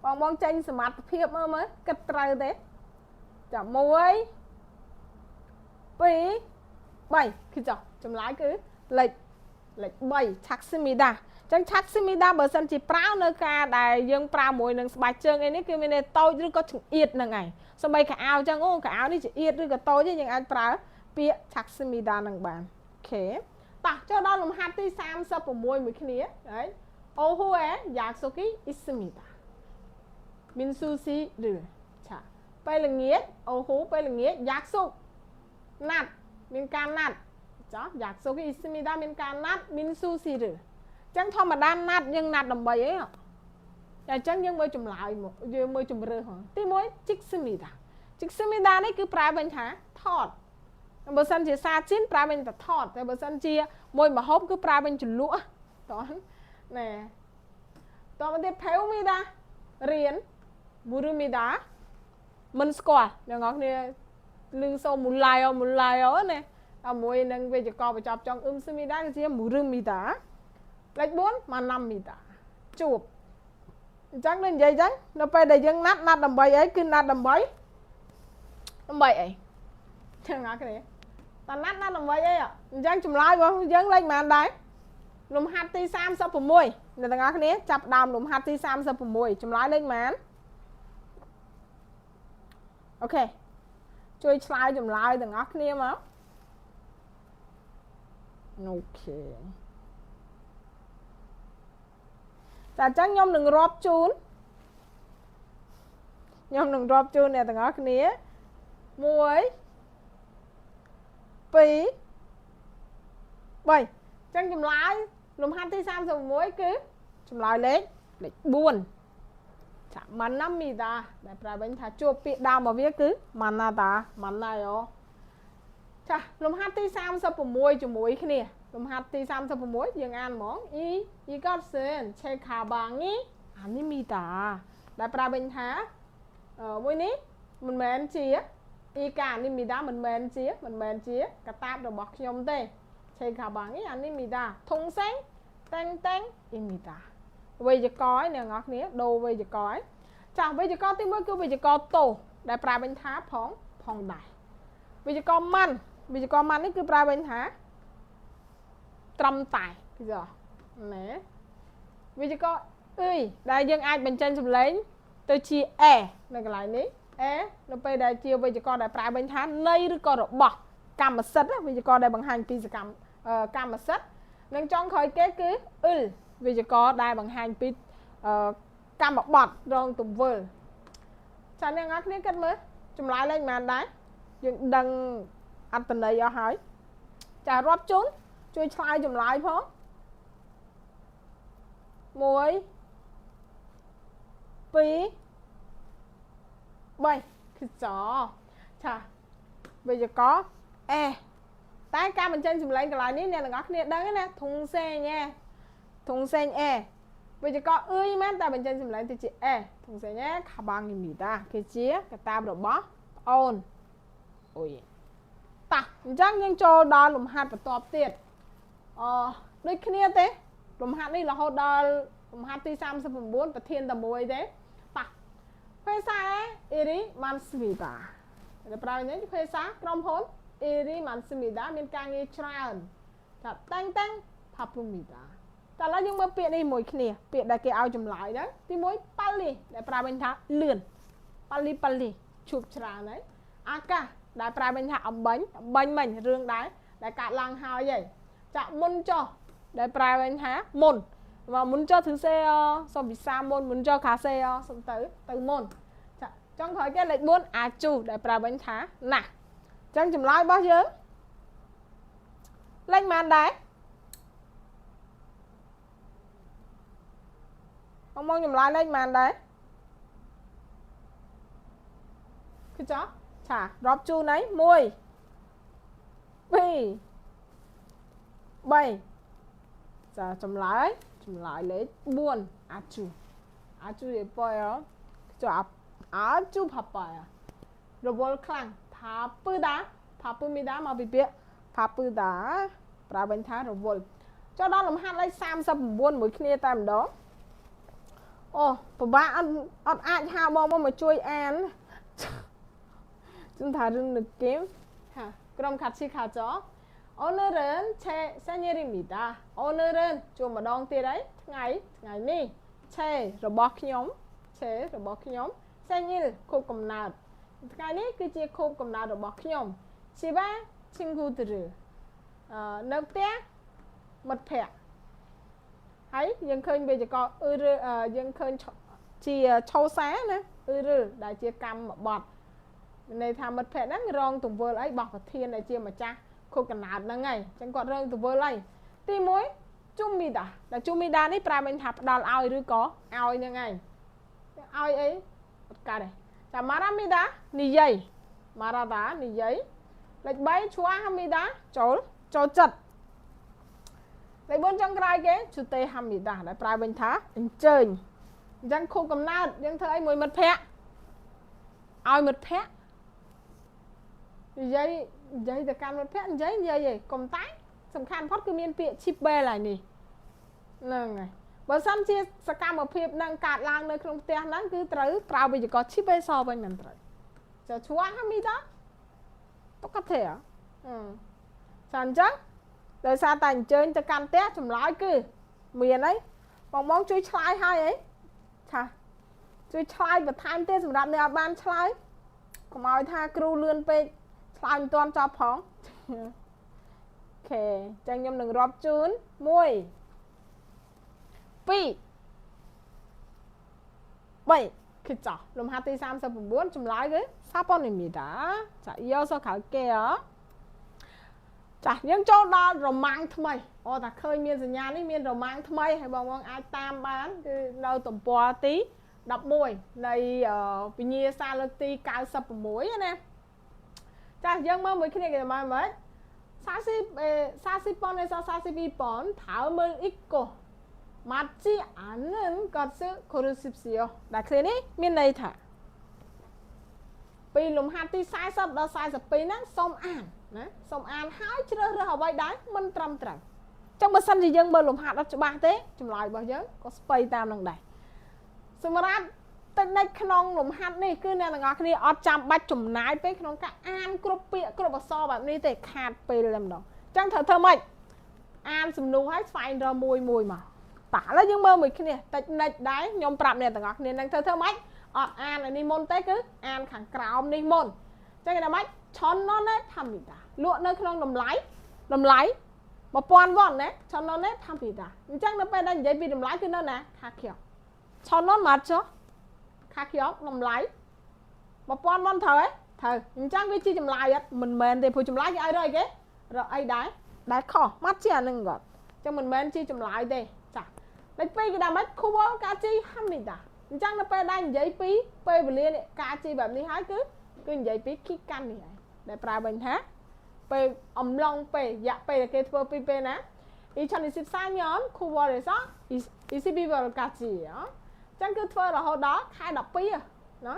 បងបងចេញសមត្ថភាពមើលមើលគិតត្រូវទេចា1 2 3គឺចុះចម្លើយគឺលេខលេខ3 작습니다 ចឹង 작습니다 បើសិនជាប្រើនៅការដែលយើងប្រើមួយនឹងស្បែកជើងអីនេះគឺមានន័យតូចឬក៏ចង្អៀតហ្នឹងឯងសំបីខោអាវចឹងអូខោអាវនេះចង្អៀតឬក៏តូចយើងអាចប្រើពាក្យ 작습니다 នឹងបាន OK តោះចូលដល់លំហាត់ទី36មួយគ្នាហើយ 오후에 약속이 있습니다 민수 씨를 ឆាពេលល្ងាច 오후 ពេលល្ងាច 약속 ណាត់មានការណាត់ចោះ 약속이 있습니다 មានការណាត់ 민수 씨를 ចឹងធម្មតាណាត់យើងណាត់ដើម្បីអីអញ្ចឹងយើងមើលចម្លើយមកយើងមើលជំរឿសទី1 찍습니다 찍습니다 នេះគឺប្រែវិញថាថតបើសិនជា사진 ប្រែវិញតែថតតែបើសិនជាមួយម្ហូបគឺប្រែវិញជ្រលក់តោះណែតមកទៀត 배웁니다 រៀន 모릅니다 មិនស្គាល់អ្នកនរគ្នាលឺសូ 몰라요 몰라요 ណាដល់មួយនឹងវេយ្យាករណ៍បញ្ចប់ចុង 읍습니다 គឺជា 모릅니다 លេខ4 만납니다 ជួបអញ្ចឹងដូចនិយាយអញ្ចឹងនៅពេលដែលយើងណាត់ណាត់ដើម្បីអីគឺណាត់ដើម្បីដើម្បីអីចឹងណាគ្នា តាណាត់ណាត់ដើម្បីអីអញ្ចឹងចម្លើយរបស់យើងលេខប៉ុន្មានដែរលំហាត់ទី36អ្នកទាំងអស់គ្នាចាប់ដើមលំហាត់ទី36ចម្លើយលេខប៉ុន្មាន OK ជួយឆ្លើយចម្លើយទាំងអស់គ្នាមក OK ចាអញ្ចឹងខ្ញុំនឹងរាប់ជូនខ្ញុំនឹងរាប់ជូនអ្នកទាំងអស់គ្នា1 2 3អញ្ចឹងចម្លើយលំហាត់ទី36គឺចម្លើយលេខលេខ4ចា 만납니다 ដែលប្រើវិញថាជួបពាក្យដើមរបស់វាគឺ 만나다 만나요 ចាលំហាត់ទី36ជាមួយគ្នាលំហាត់ទី36យើងអានហ្មង 이 이것은 제 가방이 아닙니다 ដែលប្រើវិញថាមួយនេះមិនមែនជា 이가 아닙니다 មិនមែនជាមិនមែនជាកាតាបរបស់ខ្ញុំទេ 제 가방이 아닙니다 동생 땡땡입니다 វេយ្យាករណ៍អ្នកនរគ្នាដូរវេយ្យាករណ៍ចាវេយ្យាករណ៍ទី1គឺវេយ្យាករណ៍តោដែលប្រើវិញថាផងផងដែរវេយ្យាករណ៍ម៉ាន់វេយ្យាករណ៍ម៉ាន់នេះគឺប្រើវិញថាត្រឹមតែគឺណែវេយ្យាករណ៍អ៊ុយដែលយើងអាចបញ្ចេញសម្លេងទៅជាអេនៅកន្លែងនេះអេនៅពេលដែលជាវេយ្យាករណ៍ដែលប្រើវិញថានៃឬក៏របស់កម្មសិទ្ធិវេយ្យាករណ៍ដែលបង្ហាញពីសកម្មកម្មសិទ្ធិនិងចុងក្រោយគេគឺអ៊ុលវេយ្យាករណ៍ដែលបង្ហាញពីកម្មបត្តិរងទង្វើចាអ្នកនរគ្នាគិតមើលចម្លើយលេខប៉ុន្មានដែរយើងដឹងអត្តន័យអស់ហើយចារាប់ជូនជួយឆ្លើយចម្លើយផង1 2 3គឺចចាវេយ្យាករណ៍អេតែការបញ្ចេញសម្លេងកន្លែងនេះអ្នកទាំងអស់គ្នាដឹងណាធុងសេងឯធុងសេងអេវេយ្យាករណ៍អឿយមែនតែបញ្ចេញសម្លេងទៅជាអេធុងសេងអេខាបាងយមីតាគឺជាកតាបរបស់ប្អូនអូយតោះអញ្ចឹងយើងចូលដល់លំហាត់បន្ទាប់ទៀតអដូចគ្នាទេលំហាត់នេះរហូតដល់លំហាត់ទី39ប្រធានតែមួយទេតោះភាសាអេរីម៉ាន់ស្មីតាដែលប្រើនេះភាសាក្រុមហ៊ុន 일이 많습니다 មានការងារច្រើនចាតាំងតាំង 바쁩니다 តើឥឡូវយើងមើលពាក្យនេះមួយគ្នាពាក្យដែលគេឲ្យចម្លើយហ្នឹងទី1 빨리 ដែលប្រើវិញថាលឿន 빨리 빨리 ជួបច្រើនហើយ 아까 ដែលប្រើវិញថាអំបញ្ញអំបញ្ញមិញរឿងដែរដែលកាត់ឡើងហើយហីចាមុនចុះដែលប្រើវិញថាមុនមកមុនចុះถือសេសុំវិសាមុនមុនចុះខាសេសុំទៅទៅមុនចាចុងក្រោយគេលេខ4 아주 ដែលប្រើវិញថាណាស់ចឹងចម្លើយរបស់យើងលេខប៉ុន្មានដែរបងមកចម្លើយលេខប៉ុន្មានដែរគឺចោះឆារាប់ជូនហើយ1 2 3ចាចម្លើយចម្លើយលេខ4 아주 아주 예뻐요 ចុះ 아주 바빠요 រវល់ខ្លាំង 바쁘다 바쁩니다 មកពីពាក្យ 바쁘다 ប្រើវិញថារវល់ចុះដល់លំហាត់លេខ39មួយគ្នាតែម្ដងអូពិបាកអត់អត់អាចហៅបងមកជួយអាន좀 다른 느낌 자 그럼 같이 가죠 오늘은 제 생일입니다 오늘은 ជួបម្ដងទៀតហើយថ្ងៃថ្ងៃនេះ 제 របស់ខ្ញុំ 제 របស់ខ្ញុំ 생일 ខួបកំណើតថ្ងៃនេះគឺជាខួបកំណើតរបស់ខ្ញុំ 집에 친구들을 អឺនៅផ្ទះមិត្តភ័ក្តិហើយយើងឃើញវេយ្យាករណ៍អឺឬយើងឃើញជាឆោសាណាអឺឬដែលជាកម្មបត្តិមានន័យថាមិត្តភ័ក្តិហ្នឹងរងទង្វើអីរបស់ប្រធានដែលជាម្ចាស់ខួបកំណើតហ្នឹងហើយអញ្ចឹងគាត់រងទង្វើអីទី1 줍니다 ដែល 줍니다 នេះប្រើមានថាផ្ដល់ឲ្យឬក៏ឲ្យហ្នឹងហើយឲ្យអីអត់កើតទេចា 말합니다 និយាយ 말하다 និយាយលេខ3 좋아합니다 ចូលចូលចិត្តលេខ4ចុងក្រោយគេ 초대합니다 ដែលប្រើវិញថាអញ្ជើញអញ្ចឹងខួបកំណើតយើងធ្វើអីមួយមិត្តភ័ក្តិឲ្យមិត្តភ័ក្តិនិយាយនិយាយទៅកាន់មិត្តភ័ក្តិនិយាយនិយាយឯងកុំតែសំខាន់ផុតគឺមានពាក្យ 집에 ឡើយនេះហ្នឹងហើយបើសិនជាសកម្មភាពនឹងកើតឡើងនៅក្នុងផ្ទះហ្នឹងគឺត្រូវប្រើវេយ្យាករណ៍ 집에서 វិញមិនត្រូវចា 좋아합니다 똑같아요. 응. ចាអញ្ចឹងដោយសារតែអញ្ជើញទៅកាន់ផ្ទះចម្លើយគឺមានអីបងបងជួយឆ្លើយហើយអីឆាជួយឆ្លើយបន្ថែមទៀតសម្រាប់អ្នកអត់បានឆ្លើយកុំឲ្យថាគ្រូលឿនពេកឆ្លើយមិនទាន់ចប់ផង OK អញ្ចឹងខ្ញុំនឹងរាប់ជូន1 2 3គឺចោះលំហាត់ទី39ចម្លើយគឺ4번입니다. 자, 이어서 갈게요. ចាស់យើងចូលដល់រម៉ាំងថ្មីអូតាឃើញមានសញ្ញានេះមានរម៉ាំងថ្មីហើយបងបងអាចតាមបានគឺនៅទំព័រទី11នៃវិញ្ញាសាលើកទី96ណាចាស់យើងមើលមួយគ្នាគេមកមើល40 40번에서 42번 다음을 읽고 맞지 않는 것을 고르십시오. ដែលឃ្លានេះមានន័យថាពីលំហាត់ទី40ដល់42ហ្នឹងសូមអានណាសូមអានហើយជ្រើសរើសអ្វីដែលមិនត្រឹមត្រូវចឹងបើសិនជាយើងមើលលំហាត់អត់ច្បាស់ទេចម្លើយរបស់យើងក៏ស្ពៃតាមនឹងដែរសម្រាប់តិចនិចក្នុងលំហាត់នេះគឺអ្នកទាំងអស់គ្នាអត់ចាំបាច់ចំណាយពេលក្នុងការអានគ្រប់ពាក្យគ្រប់អក្សរបែបនេះទេខាតពេលតែម្ដងចឹងត្រូវធ្វើម៉េចអានសំណួរឲ្យស្វែងរកមួយមួយមកតោះឥឡូវយើងមើលមួយគ្នាតិចនិចដែរខ្ញុំប្រាប់អ្នកទាំងអស់គ្នានឹងធ្វើធ្វើម៉េចអត់អានអានេះមុនទេគឺអានខាងក្រោមនេះមុនចឹងគេថាម៉េច 천원에 팝니다 លក់នៅក្នុងតម្លៃតម្លៃ1000វ៉ុនណា 천원에 팝니다 អញ្ចឹងនៅពេលដែលនិយាយពីតម្លៃគឺនៅណា가격 천원 맞죠 가격 តម្លៃ1000វ៉ុនត្រូវទេត្រូវអញ្ចឹងវាជាចម្លើយអត់មិនមែនទេព្រោះចម្លើយគេឲ្យរកអីគេរកអីដែរដែលខុស 맞지 않는 것 អញ្ចឹងមិនមែនជាចម្លើយទេចាលេខ2គេថាម៉េច 9월까지 합니다 អញ្ចឹងនៅពេលដែលនិយាយពីពេលវេលានេះ까지 បែបនេះហើយគឺគឺនិយាយពី기간 នេះហើយដែលប្រើវិញថាពេលអំឡុងពេលរយៈពេលដែលគេធ្វើពីពេលណា2024년 9월에서 22월까지예요. ចឹងគឺធ្វើរហូតដល់ខែ12ណា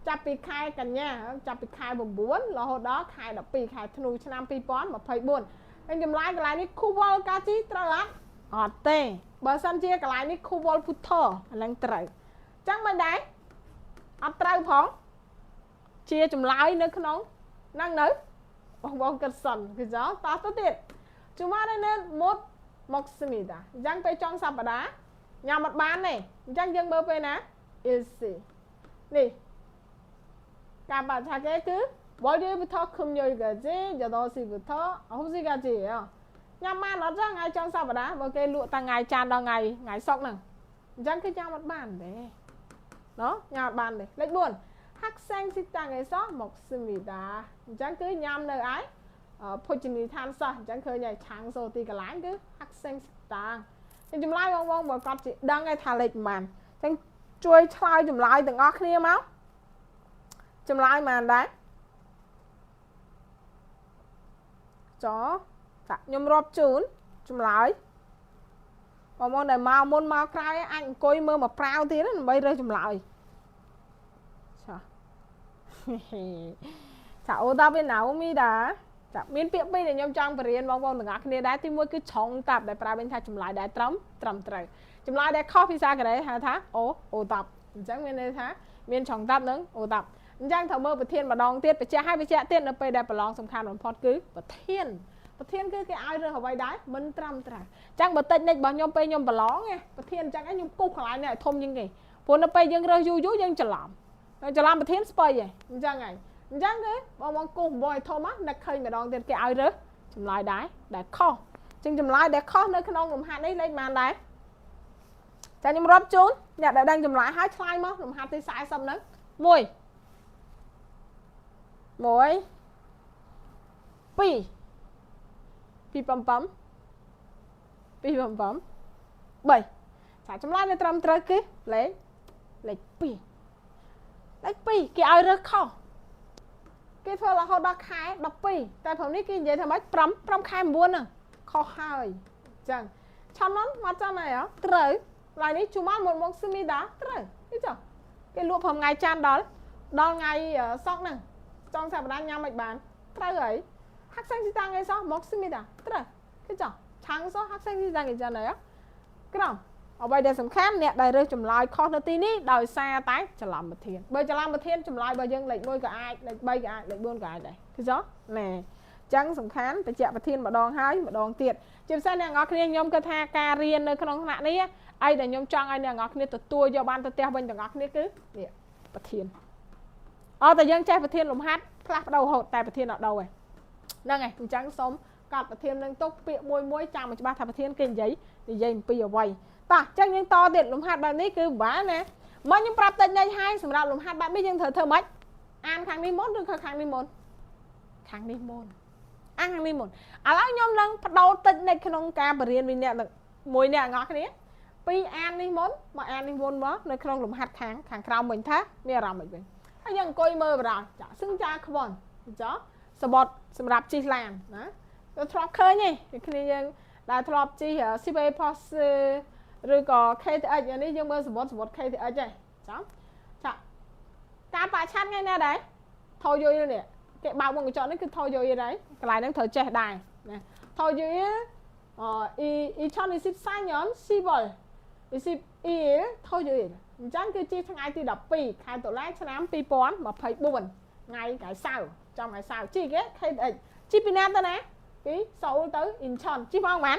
ចាប់ពីខែកញ្ញាចាប់ពីខែ9រហូតដល់ខែ12ខែធ្នូឆ្នាំ2024ហើយចម្លើយកន្លែងនេះ 9월까지 ត្រូវអត់អត់ទេបើសិនជាកន្លែងនេះ 9월부터 អាហ្នឹងត្រូវចឹងមិនដែរអត់ត្រូវផងជាចម្លើយនៅក្នុងហ្នឹងនៅបងបងគិតសិនគឺចោតោះទៅទៀត 주말에는 못 먹습니다. អញ្ចឹងពេលចុងសប្តាហ៍ញ៉ាំអត់បានទេអញ្ចឹងយើងមើលពេលណា 일시 នេះការបច្ឆាគេគឺ 월요일부터 금요일까지 8시부터 9시까지예요. ញ៉ាំបានអត់ចឹងថ្ងៃចុងសប្តាហ៍បើគេលក់តាថ្ងៃច័ន្ទដល់ថ្ងៃថ្ងៃសុក្រហ្នឹងអញ្ចឹងគឺញ៉ាំអត់បានទេណោះញ៉ាំអត់បានទេលេខ4 학생 식당에서 먹습니다. អញ្ចឹងគឺញ៉ាំនៅឯភោជនីយដ្ឋានសិស្សអញ្ចឹងឃើញហើយ 장소 ទីកន្លែងគឺ 학생 식당 ចឹងចម្លើយបងបងបើគាត់ជាដឹងហើយថាលេខប៉ុន្មានអញ្ចឹងជួយឆ្លើយចម្លើយទាំងអស់គ្នាមកចម្លើយប៉ុន្មានដែរចតាខ្ញុំរាប់ជូនចម្លើយបងប្អូនដែលមកមុនមកក្រោយអាចអង្គុយមើលមកប្រាវទៀតដើម្បីរើសចម្លើយចា ចា오답이 나옵니다. ចាមានពាក្យពីរដែលខ្ញុំចង់បរៀនបងប្អូនទាំងអស់គ្នាដែរទីមួយគឺ정답 ដែលប្រើវិញថាចម្លើយដែលត្រឹមត្រឹមត្រូវចម្លើយដែលខុសភាសាកូរ៉េហៅថាអូ오답 អញ្ចឹងមានន័យថាមាន정답 និង오답 អញ្ចឹងត្រូវមើលប្រធានម្ដងទៀតបញ្ជាក់ឲ្យបញ្ជាក់ទៀតនៅពេលដែលប្រឡងសំខាន់បំផុតគឺប្រធានប្រធានគឺគេឲ្យរើសអ្វីដែរមិនត្រឹមត្រូវអញ្ចឹងបើតិចនិចរបស់ខ្ញុំពេលខ្ញុំប្រឡងប្រធានអញ្ចឹងខ្ញុំគូសកន្លែងនេះឲ្យធំជាងគេព្រោះនៅពេលយើងរើសយូរយូរយើងច្រឡំច្រឡំប្រធានស្ពៃហ៎អញ្ចឹងហើយអញ្ចឹងគឺបងបងគូសបឲ្យធំនឹកឃើញម្ដងទៀតគេឲ្យរើសចម្លើយដែរដែលខុសចឹងចម្លើយដែលខុសនៅក្នុងលំហាត់នេះលេខប៉ុន្មានដែរចាខ្ញុំរាប់ជូនអ្នកដែលដឹងចម្លើយហើយឆ្លើយមកលំហាត់ទី40ហ្នឹង1 1 2 2 7 2 7 3ចាចម្លើយនៅត្រឹមត្រូវគឺលេខលេខ2លេខ2គេឲ្យរើសខុសគេធ្វើរហូតដល់ខែ12តែព្រមនេះគេនិយាយថាម៉េច5 5ខែ9ហ្នឹងខុសហើយអញ្ចឹង 천원 맞잖아요 ត្រូវឡើយនេះ 주말 못 먹습니다 ត្រូវនេះចុះគេលក់ព្រមថ្ងៃច័ន្ទដល់ដល់ថ្ងៃសុក្រហ្នឹងចុងសប្តាហ៍ញ៉ាំមិនបានត្រូវហើយ 학생 식당에서 먹습니다. ត្រូវគឺចុះ 장소 학생 식당이잖아요. ក្រុមអ្វីដែលសំខាន់អ្នកដែលរើសចម្លើយខុសនៅទីនេះដោយសារតែច្រឡំប្រធានបើច្រឡំប្រធានចម្លើយរបស់យើងលេខ1ក៏អាចលេខ3ក៏អាចលេខ4ក៏អាចដែរគឺចុះណែអញ្ ចឹងសំខាន់បញ្ជាក់ប្រធានម្ដងហើយម្ដងទៀតជាពិសេសអ្នកនរគ្នាខ្ញុំគិតថាការរៀននៅក្នុងថ្នាក់នេះអីដែលខ្ញុំចង់ឲ្យអ្នកនរគ្នាទទួលយកបានទៅផ្ទះវិញទាំងអស់គ្នាគឺនេះប្រធានអត់តែយើងចេះប្រធានលំហាត់ផ្លាស់ប្ដូររហូតតែប្រធានអត់ដូរទេហ្នឹងហើយអញ្ចឹងសូមកត់ប្រធាននឹងទុកពាក្យមួយមួយចាំឲ្យច្បាស់ថាប្រធានគេនិយាយនិយាយអំពីអ្វីតោះអញ្ចឹងយើងតទៀតលំហាត់បែបនេះគឺពិបាកណាមកខ្ញុំប្រាប់តិចនេះហើយសម្រាប់លំហាត់បែបនេះយើងត្រូវធ្វើម៉េចអានខាងនេះមុនឬក៏ខាងនេះមុនខាងនេះមុនអានខាងនេះមុនឥឡូវខ្ញុំនឹងបដូរតិចនៅក្នុងការបរៀនវិអ្នកមួយអ្នកទាំងអស់គ្នាពីអាននេះមុនមកអាននេះមុនមកនៅក្នុងលំហាត់ខាងខាងក្រោមវិញថាមានអារម្មណ៍មិនវិញហើយយើងអង្គុយមើលបដាចាសឹងចាខ្វន់ចាសបត់សម្រាប់ជិះឡានណាទៅធ្លាប់ឃើញទេគ្នាយើងដែលធ្លាប់ជិះ CBA Post ឬក៏ KTX នេះយើងមើលសមុទ្រសមុទ្រ KTX ហ្នឹងចាំចាការបច្ឆាត់ថ្ងៃណាដែរថយយនេះគេបើកវងកញ្ចក់នេះគឺថយយដែរកន្លែងហ្នឹងត្រូវចេះដែរណាថយយអ2024년 10월 21일 토요일 អញ្ចឹងគឺជាថ្ងៃទី12ខែតុលាឆ្នាំ2024ថ្ងៃថ្ងៃសៅរ៍ចំថ្ងៃសៅរ៍ជិះគេ KTX ជិះពីណាទៅណាពីសូលទៅអ៊ីនឆុនជិះម៉ោងប៉ុន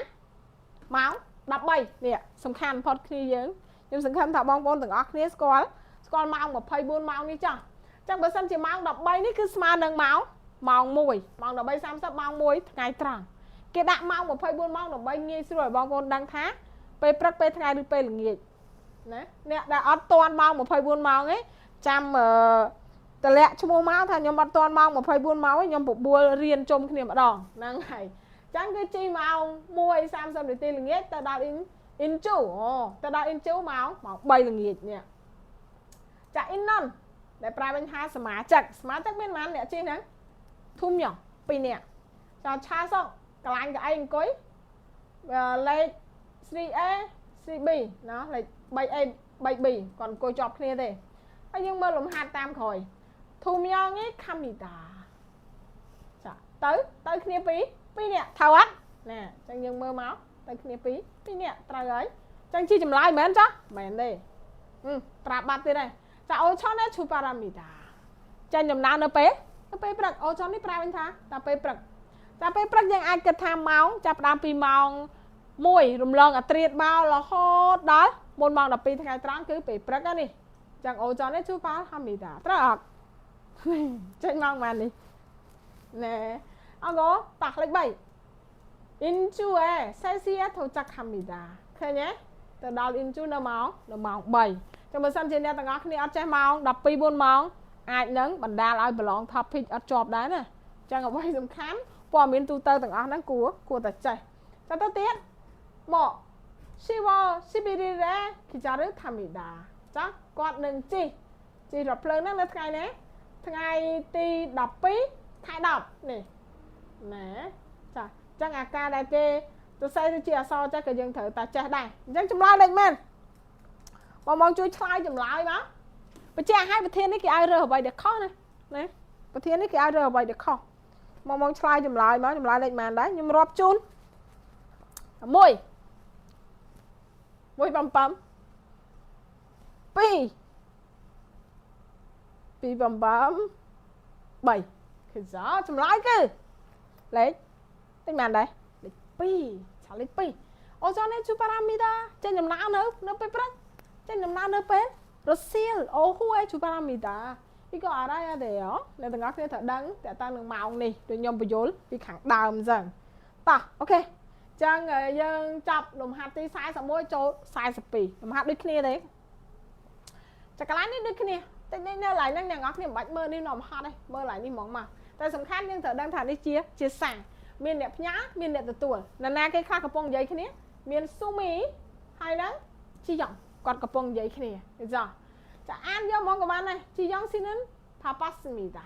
្មានម៉ោង13នេះសំខាន់ផុតគ្នាយើងខ្ញុំសង្ឃឹមថាបងប្អូនទាំងអស់គ្នាស្គាល់ស្គាល់ម៉ោង24ម៉ោងនេះចោះអញ្ចឹងបើសិនជាម៉ោង13នេះគឺស្មើនឹងម៉ោងម៉ោង1ម៉ោង13:30ម៉ោង1ថ្ងៃត្រង់គេដាក់ម៉ោង24ម៉ោងដើម្បីងាយស្រួលឲ្យបងប្អូនដឹងថាពេលព្រឹកពេលថ្ងៃឬពេលល្ងាចណាអ្នកដែលអត់ទាន់ម៉ោង24ម៉ោងឯងចាំអឺតម្លាក់ឈ្មោះមកថាខ្ញុំអត់ទាន់ម៉ោង24ម៉ោងឯងខ្ញុំបបួលរៀនជុំគ្នាម្ដងហ្នឹងហើយចឹងគឺជិះម៉ោង1:30នាទីល្ងាចទៅដល់អ៊ីនអ៊ីនជូអូទៅដល់អ៊ីនជូម៉ោងម៉ោង3ល្ងាចនេះចា 인원 ដែលប្រែវិញថាសមាជិកសមាជិកមានប៉ុន្មានអ្នកជិះហ្នឹងធុំញ2នាក់ចា 좌석 កន្លែងកៅអីអង្គុយលេខ 3A 3B ណាលេខ 3A 3B គាត់អង្គុយជាប់គ្នាទេហើយយើងមើលលំហាត់តាមក្រោយ 두 명이 갑니다 ចាទៅទៅគ្នាពីរពីរនាក់ត្រូវអត់ណែអញ្ចឹងយើងមើលមកទៅគ្នាពីរពីរនាក់ត្រូវហើយអញ្ចឹងជាចម្លើយមែនចាមែនទេប្រាប់បាត់ទៀតហើយចា 오전에 출발합니다 ចេញដំណើរនៅពេលនៅពេលព្រឹក 오전 នេះប្រែវិញថាតែពេលព្រឹកចាពេលព្រឹកយើងអាចគិតថាម៉ោងចាប់ផ្ដើមពីម៉ោង1រំលងអាត្រៀតមករហូតដល់មុនម៉ោង12ថ្ងៃត្រង់គឺពេលព្រឹកហ្នឹងនេះចឹង 오전에 출발합니다 ត្រូវអត់ចេញម៉ោងប៉ុន្មាននេះណែអងតោះលេខ3 인주에 3시에 도착합니다 ឃើញទេទៅដល់អ៊ីនជូនៅម៉ោងនៅម៉ោង3ចឹងបើសិនជាអ្នកទាំងអស់គ្នាអត់ចេះម៉ោង12 4ម៉ោងអាចនឹងបណ្ដាលឲ្យប្រឡង topic អត់ជាប់ដែរណាចឹងអ្វីសំខាន់ព័ត៌មានទូទៅទាំងអស់ហ្នឹងគួរគួរតែចេះចាំទៅទៀតមក 10월 11일에 기차를 탑니다 ចាគាត់នឹងជិះជិះរថភ្លើងហ្នឹងនៅថ្ងៃណាថ្ងៃទី12ខែ10នេះណែចាអញ្ចឹងអាការដែលគេទៅសេទៅជាអក្សរចេះក៏យើងត្រូវតែចេះដែរអញ្ចឹងចម្លើយលេខមែនបងបងជួយឆ្លើយចម្លើយមកបញ្ជាក់ឲ្យប្រធាននេះគេឲ្យរើសអ្វីដែលខុសណាណាប្រធាននេះគេឲ្យរើសអ្វីដែលខុសបងបងឆ្លើយចម្លើយមកចម្លើយលេខម៉ានដែរខ្ញុំរាប់ជូន1 1 7 2 2 7 3គឺសចម្លើយគឺលេខតិចម៉ានដែរលេខ2ឆាលេខ2 오전에 출발합니다 ចេញដំណើរនៅនៅពេលព្រឹកចេញដំណើរនៅពេលរសៀល 오후에 출발합니다 이거 알아야 돼요 អ្នកទាំងអស់គ្នាត្រូវដឹងតើតើនឹងម៉ោងនេះដូចខ្ញុំបញ្យល់ពីខាងដើមអញ្ចឹងតោះ OK ចឹងយើងចាប់លំហាត់ទី41ចូល42លំហាត់ដូចគ្នាទេចកន្លែងនេះដូចគ្នាតិចនេះនៅកន្លែងហ្នឹងអ្នកនរគ្នាមិនបាច់មើលនេះនាំហត់ទេមើលកន្លែងនេះហ្មងមកតែសំខាន់យើងត្រូវដឹងថានេះជាជាសារមានអ្នកផ្ញើមានអ្នកទទួលនរណាគេខ្លះកំពុងនិយាយគ្នាមានស៊ូមីហើយនឹងជីយ៉ងគាត់កំពុងនិយាយគ្នាចាចាអានយកហ្មងក៏បានដែរជីយ៉ង 씨는 바빴습니다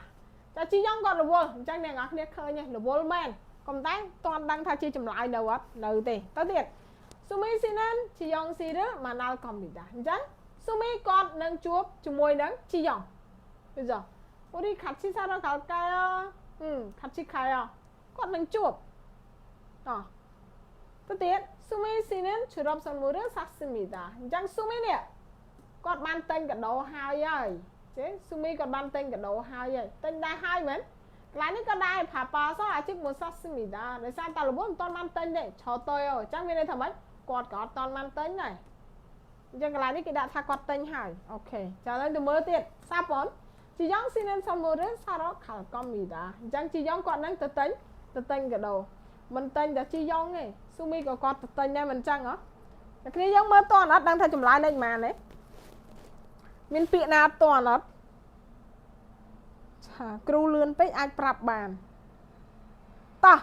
ចាជីយ៉ងគាត់រវល់អញ្ចឹងអ្នកនរគ្នាឃើញរវល់មែនកុំតែតន់ដឹងថាជាចម្លើយនៅអត់នៅទេទៅទៀតស៊ូមី 씨는 지영 씨를 만날 겁니다 អញ្ចឹងស៊ូមីគាត់នឹងជួបជាមួយនឹងជីយ៉ង그죠 우리 같이 사러 갈까요? 응, 같이 가요. គាត់នឹងជួបតោះទៅទៀតស៊ូមី 씨는 졸업 선물을 샀습니다 អញ្ចឹងស៊ូមីនេះគាត់បានទិញកាដូហើយហើយចេស៊ូមីគាត់បានទិញកាដូហើយហើយទិញដែរហើយមែន កន្លែងនេះក៏ដែរ 바빠서 아직 못 샀습니다 ដោយសារតែរវល់មិនទាន់បានទិញទេ저도요 អញ្ចឹងមានន័យថាម៉េចគាត់ក៏អត់ទាន់បានទិញដែរអញ្ចឹងកន្លែងនេះគេដាក់ថាគាត់ទិញហើយ okay ចាឥឡូវទៅមើលទៀត 4 번 지영 씨는 선물을 사러 갈 겁니다 អញ្ចឹងជីយ៉ងគាត់នឹងទៅទិញទៅទិញកាដូមិនទិញតែជីយ៉ងទេស៊ូមីក៏គាត់ទៅទិញដែរមិនអញ្ចឹងហ៎តែគ្នាយើងមើលតអត់ដឹងថាចម្លើយលេខប៉ុន្មានទេមានពាក្យណាអត់តអត់ឆាគ្រូលឿនពេកអាចប្រាប់បានតោះ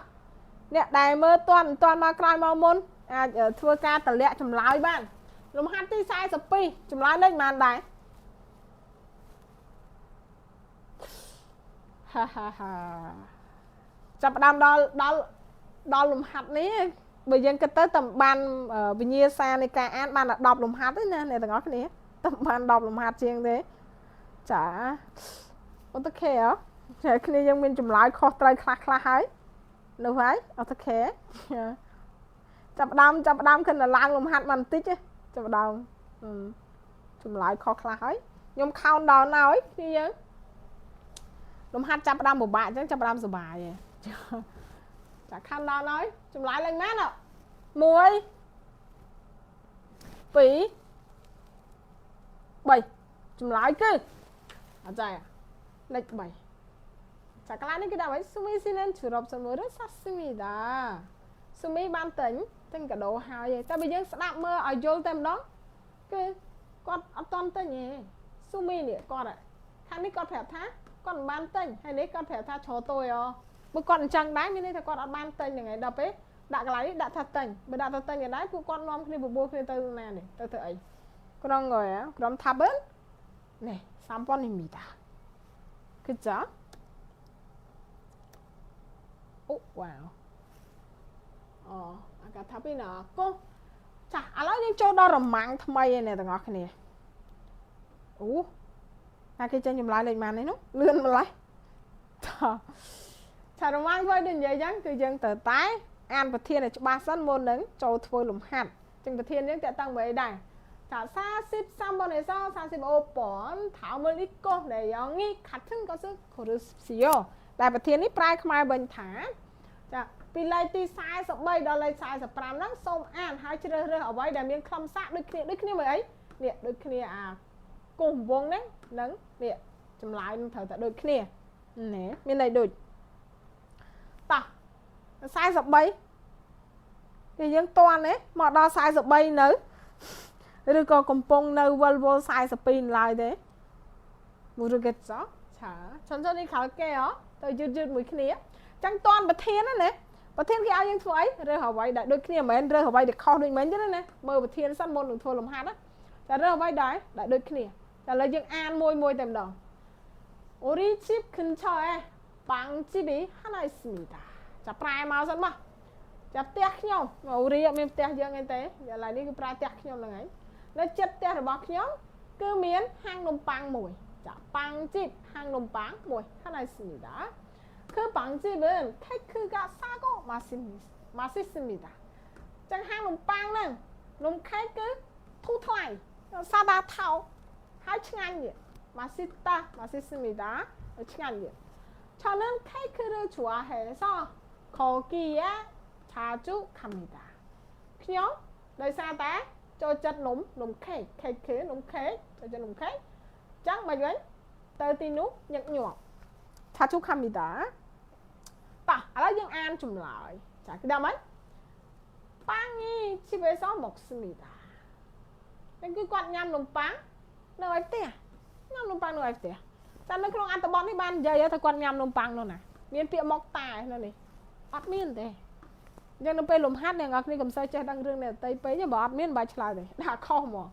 អ្នកដែលមើលតន់មិនតន់មកក្រោយមកមុនអាចធ្វើការតម្លាក់ចម្លើយបានលំហាត់ទី42ចម្លើយលេខប៉ុន្មានដែរហាហាហាចាប់ផ្ដើមដល់ដល់ដល់លំហាត់នេះបើយើងគិតទៅតែបានវិញ្ញាសានៃការអានបានតែ10លំហាត់ទេណាអ្នកទាំងអស់គ្នាតែបាន10លំហាត់ជាងទេចា 어떡해 ចាគ្នាយើងមានចម្លើយខុសត្រូវខ្លះខ្លះហើយនោះហើយ 어떡해 ចាប់ដើមចាប់ដើមគិតតែឡើងលំហាត់មកបន្តិចចាប់ដើមចម្លើយខុសខ្លះហើយខ្ញុំ count down ហើយគ្នាយើងលំហាត់ចាប់ដើមពិបាកអញ្ចឹងចាប់ដើមសប្បាយឯងចា count down ហើយចម្លើយឡើងណា1 2 3ចម្លើយគឺអត់ចាលេខ3ចាកន្លែងនេះគេដាក់ឲ្យ 수미 씨는 졸업 선물을 샀습니다 ស៊ូមីបានទិញទិញកាដូហើយតែបើយើងស្ដាប់មើលឲ្យយល់តែម្ដងគឺគាត់អត់តន់ទិញទេស៊ូមីនេះគាត់ខាងនេះគាត់ប្រាប់ថាគាត់មិនបានទិញហើយនេះគាត់ប្រាប់ថា저도요 បើគាត់អញ្ចឹងដែរមានន័យថាគាត់អត់បានទិញហ្នឹងឯងដល់ពេលដាក់កន្លែងនេះដាក់ថាទិញបើដាក់ថាទិញក៏ដែរពួកគាត់នាំគ្នាបបួលគ្នាទៅណានេះទៅធ្វើអីក្រុង거예요 그럼 답은 네 3번입니다 그죠? 오, 와우. អូអាកាថាពីណាកូចាឥឡូវយើងចូលដល់រម៉ាំងថ្មីឯអ្នកទាំងអស់គ្នាអូណាគេចេញចម្លើយលេខម៉ាននេះនោះលឿនម្ល៉េះចារម៉ាំងធ្វើដូចនិយាយចឹងគឺយើងត្រូវតែអានប្រធានឲ្យច្បាស់សិនមុននឹងចូលធ្វើលំហាត់ចឹងប្រធានយើងតើតាំងមួយអីដែរ 자, 43번에서 45번 다음을 읽고 내용이 같은 것을 고르십시오. ដែលប្រធាននេះប្រែខ្មែរវិញថាចាពីលេខទី43ដល់លេខ45ហ្នឹងសូមអានហើយជ្រើសរើសអ្វីដែលមានខ្លឹមសារដូចគ្នាដូចគ្នាមួយអីនេះដូចគ្នាអាគូសវងហ្នឹងនឹងនេះចម្លើយនឹងត្រូវតែដូចគ្នានេះមានន័យដូចតោះ43គេយើងតន់ទេមកដល់43នៅឬក៏កំពុងនៅវិលវល់42ឡើយទេ 모르겠죠? 자, 천천히 갈게요. ទៅយឺតយឺតមួយគ្នាចឹងតន់ប្រធានណាណាប្រធានគេឲ្យយើងធ្វើអីរើសអ្វីដែលដូចគ្នាមិនមែនរើសអ្វីដែលខុសដូចមិញទេណាមើលប្រធានសិនមុននឹងធ្វើលំហាត់ណាតែរើសអ្វីដែរដែលដូចគ្នាតែឥឡូវយើងអានមួយមួយតែម្ដង 우리 집 근처에 빵집이 하나 있습니다. ចាប្រែមកសិនមកចាផ្ទះខ្ញុំ우리 អត់មានផ្ទះយើងអីទេឥឡូវនេះគឺប្រែផ្ទះខ្ញុំហ្នឹងឯងនៅចិត្តផ្ទះរបស់ខ្ញុំគឺមានហាងនំប៉័ងមួយចា 빵집 ហាងនំប៉័ងមួយ 하나 있습니다. 그 빵집은 케이크가 싸고 맛있습니다. ចឹងហាងនំប៉័ងហ្នឹងនំខេកគឺធូរថ្លៃ 싸다 ថោកហើយឆ្ងាញ់ទៀត 맛있다 맛있습니다 ឆ្ងាញ់ទៀត 저는 케이크를 좋아해서 거기에 자주 갑니다. ខ្ញុំដោយសារតែចូលចិត្តនំនំខេកខេកគឺនំខេកចូលចិត្តនំខេកចឹងមិនវិញទៅទីនោះញឹកញាប់ 자주 갑니다. តោះឥឡូវយើងអានចម្លើយចាគេដាក់ម៉េច 빵이 집에서 먹습니다. នេះគឺគាត់ញ៉ាំនំប៉័ងនៅឯផ្ទះញ៉ាំនំប៉័ងនៅឯផ្ទះចានៅក្នុងអត្ថបទនេះបាននិយាយថាគាត់ញ៉ាំនំប៉័ងនោះណាមានពាក្យមកតែនៅនេះអត់មានទេអញ្ចឹងនៅពេលលំហាត់អ្នកនរគ្នាកុំសូវចេះដឹងរឿងអ្នកដទៃពេកទេបើអត់មានមិនបាច់ឆ្លើយទេដាក់ខុសហ្មង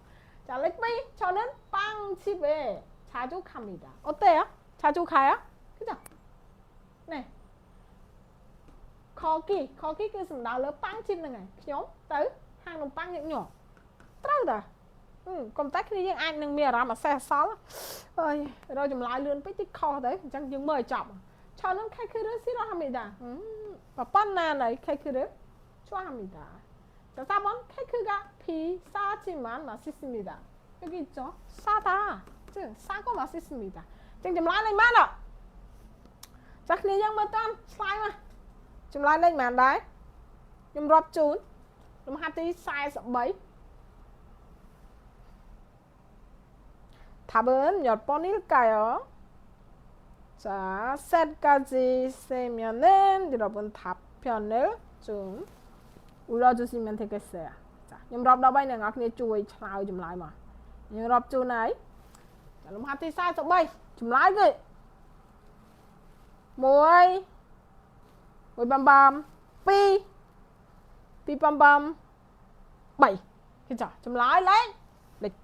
ចាលេខ2 저는 빵집에 자주 갑니다. 어때요? 자주 가요? 그죠? 네. 거기 거기 គឺសំដៅលើ 빵집 ហ្នឹងហើយខ្ញុំទៅហាងនំប៉័ងញឹកញាប់ត្រូវតាកុំតែគ្នាយើងអាចនឹងមានអារម្មណ៍អសេះអសល់អើយរកចម្លើយលឿនពេកតិចខុសទៅអញ្ចឹងយើងមើលឲ្យចប់ 저는 케이크를 싫어합니다. ប៉ុណ្ណាណៃ 케이크를 좋아합니다. 자, 4번 케이크가 비싸지만 맛있습니다. 여기 있죠? 싸다. 즉 싸고 맛있습니다. ចឹងចម្លើយលេខម៉ាន ចាស់គ្នាយើងមើលតាមឆ្លើយមកចម្លើយលេខប៉ុន្មានដែរខ្ញុំរាប់ជូនលំហាត់ទី43 답은 몇 번일까요? 자, 셋까지 세면은 여러분 답변을 좀 올려주시면 되겠어요. 자, ខ្ញុំរាប់ដល់3អ្នកនរគ្នាជួយឆ្លើយចម្លើយមកខ្ញុំរាប់ជូនហើយចាលំហាត់ទី43ចម្លើយគឺ1 1បំបំ2 2បំបំ3គេចាចម្លើយលេខលេខ2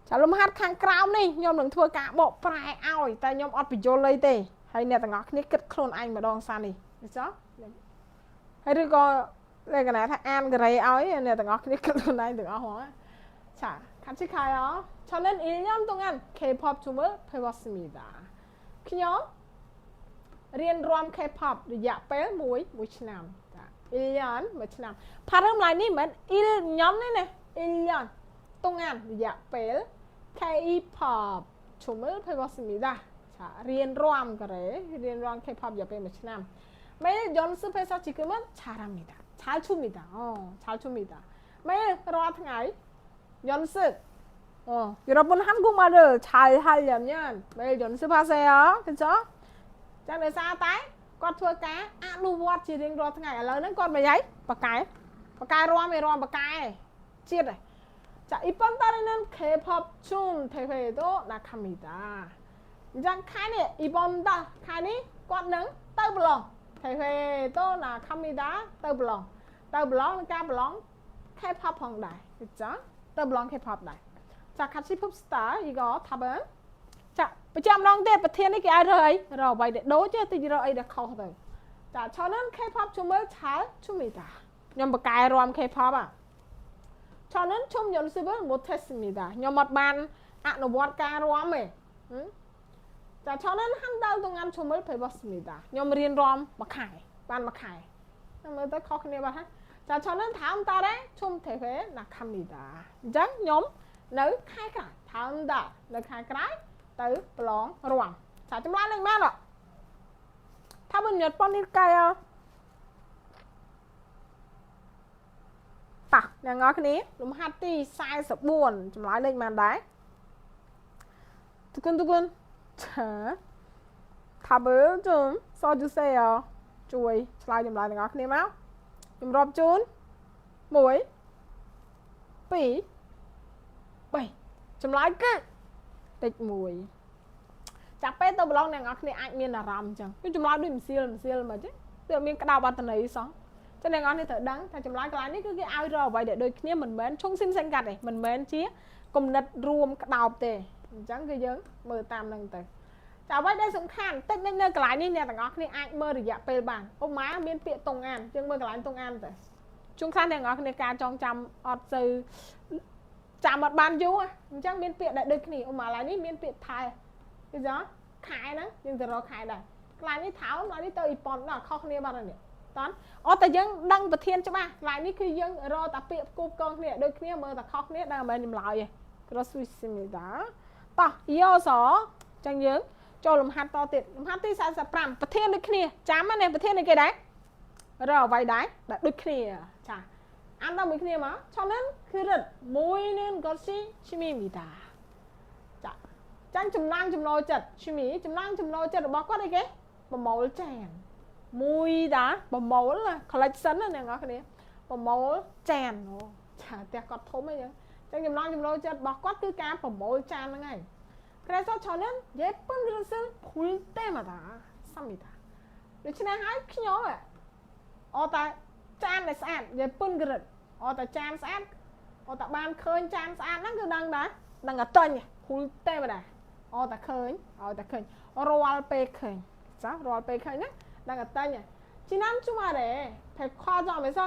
ចាលំហាត់ខាងក្រោមនេះខ្ញុំនឹងធ្វើការបកប្រែឲ្យតែខ្ញុំអត់បញ្យល់អីទេហើយអ្នកទាំងអស់គ្នាគិតខ្លួនឯងម្ដងសានេះចាហើយឬក៏លក្ខណៈថាអានការ៉េឲ្យអ្នកទាំងអស់គ្នាគិតខ្លួនឯងទាំងអស់ហ្មងចា 같이 가요. 저는 1년 동안 K-pop 춤을 배웠습니다. ខ្ញុំរៀនរាំ K-pop រយៈពេល1មួយឆ្នាំចា1년មួយឆ្នាំផាត់រឿងឡើយនេះមិនមែន1ញ៉ំទេណា1년 동안 រយៈពេល K-pop 춤을 배웠습니다. 자, រៀនរាំការ៉េរៀនរាំ K-pop រយៈពេល1ឆ្នាំ 매일 연습해서 지금은 잘합니다. 잘 춥니다. 잘 춥니다. 매일 រាល់ថ្ងៃ 연습. 여러분 한국말을 잘 하려면 매일 연습하세요. 그죠? ចឹងដោយសារតែគាត់ធ្វើការអនុវត្តជារៀងរាល់ថ្ងៃឥឡូវហ្នឹងគាត់មិនអីបកែបកែរាំឯរាំបកែជាតិឯចា 이번 달에는 K-pop 춤 대회에도 나갑니다. អញ្ចឹងខែនេះ 이번 달 ខែនេះគាត់នឹងទៅប្រឡង 대회도 나갑니다 ទៅប្រឡងទៅប្រឡងនឹងការប្រឡង K-pop ផងដែរអញ្ចឹងទៅប្រឡង K-pop ដែរចា 같이 봅시다. 이거 답은 ចាបញ្ចាំម្ដងទៀតប្រធាននេះគេឲ្យរើអីរើអ្វីដែលដូចទេតិចរើអីដែលខុសទៅចា 저는 K-pop 춤을 잘 춥니다. ខ្ញុំបកកែរាំ K-pop อ่ะ 저는 춤 연습을 못했습니다. ខ្ញុំអត់បានអនុវត្តការរាំទេចា 저는 한 달 동안 춤을 배웠습니다. ខ្ញុំរៀនរាំមួយខែបានមួយខែមើលទៅខុសគ្នាបាត់ហើយចា 저는 다음 달에 춤 대회 나갑니다. អញ្ចឹងខ្ញុំនៅខែក្រោយ 다음 달 នៅខែក្រោយទៅប្រឡងរាំចាចម្លើយនឹងមែនអត់ថាមិនញត់ប៉ុននេះកែអតោះអ្នកនរគ្នាលំហាត់ទី44ចម្លើយលេខប៉ុន្មានដែរ두근두근 자 답을 좀 써주세요. ជួយឆ្លើយចម្លើយទាំងអស់គ្នាមកខ្ញុំរាប់ជូន1 2 3ចម្លើយគឺតិច1ចាប់ពេលទៅប្រឡងអ្នកនរគ្នាអាចមានអារម្មណ៍អញ្ចឹងគឺចម្លើយដូចមិនសៀលមិនសៀលមកទេវាអត់មានក្តៅអត្តន័យសោះចឹងអ្នកនរគ្នាត្រូវដឹងថាចម្លើយកន្លែងនេះគឺគេឲ្យរកអ្វីដែលដូចគ្នាមិនមែនឈុងស៊ីមសេងកាត់ទេមិនមែនជាគំនិតរួមក្តោបទេអញ្ចឹងគឺយើងមើលតាមនឹងទៅចាអ្វីដែលសំខាន់តិចនិចនៅកន្លែងនេះអ្នកទាំងអស់គ្នាអាចមើលរយៈពេលបានឧបមាមានពាក្យតុងអានយើងមើលកន្លែងតុងអានទៅជួនខ្លះអ្នកទាំងអស់គ្នាការចងចាំអត់សូវចាំអត់បានយូរអញ្ចឹងមានពាក្យដែលដូចគ្នាឧបមាកន្លែងនេះមានពាក្យថែគឺចាខែហ្នឹងយើងទៅរកខែដែរកន្លែងនេះថោកន្លែងនេះទៅអ៊ីប៉ុនដល់ខុសគ្នាបាត់ហើយនេះតន់អត់តែយើងដឹងប្រធានច្បាស់កន្លែងនេះគឺយើងរកតែពាក្យគូកងគ្នាដូចគ្នាមើលតែខុសគ្នាដល់មិនមែនចម្លើយទេ 그렇습니다. តោះ이어서 ចឹងយើងចូលលំហាត់តទៀតលំហាត់ទី45ប្រធានដូចគ្នាចាំណាប្រធាននេះគេដែររកអ្វីដែរដែលដូចគ្នាចាអានដល់មួយគ្នាមក 저는 그릇 모으는 것이 취미입니다. ចាចឹងចំណងចំណូលចិត្ត 취미 ចំណងចំណូលចិត្តរបស់គាត់អីគេប្រមូលចានមួយតាប្រមូល collection ណាអ្នកនរគ្នាប្រមូលចានអូចាផ្ទះគាត់ធំអីចឹងចឹងចំណងចំណូលចិត្តរបស់គាត់គឺការប្រមូលចានហ្នឹងឯង 그래서 저는 예쁜 그릇을 볼 때마다 삽니다. ដូច្នេះហើយខ្ញុំអត់តែចានដែលស្អាត 예쁜 그릇 អត់តែចានស្អាតអត់តែបានឃើញចានស្អាតហ្នឹងគឺដឹងដែរដឹងតែទិញ 볼 때마다 អត់តែឃើញឲ្យតែឃើញរាល់ពេលឃើញចារាល់ពេលឃើញណាដឹងតែទិញ 지난 주말에 백화점에서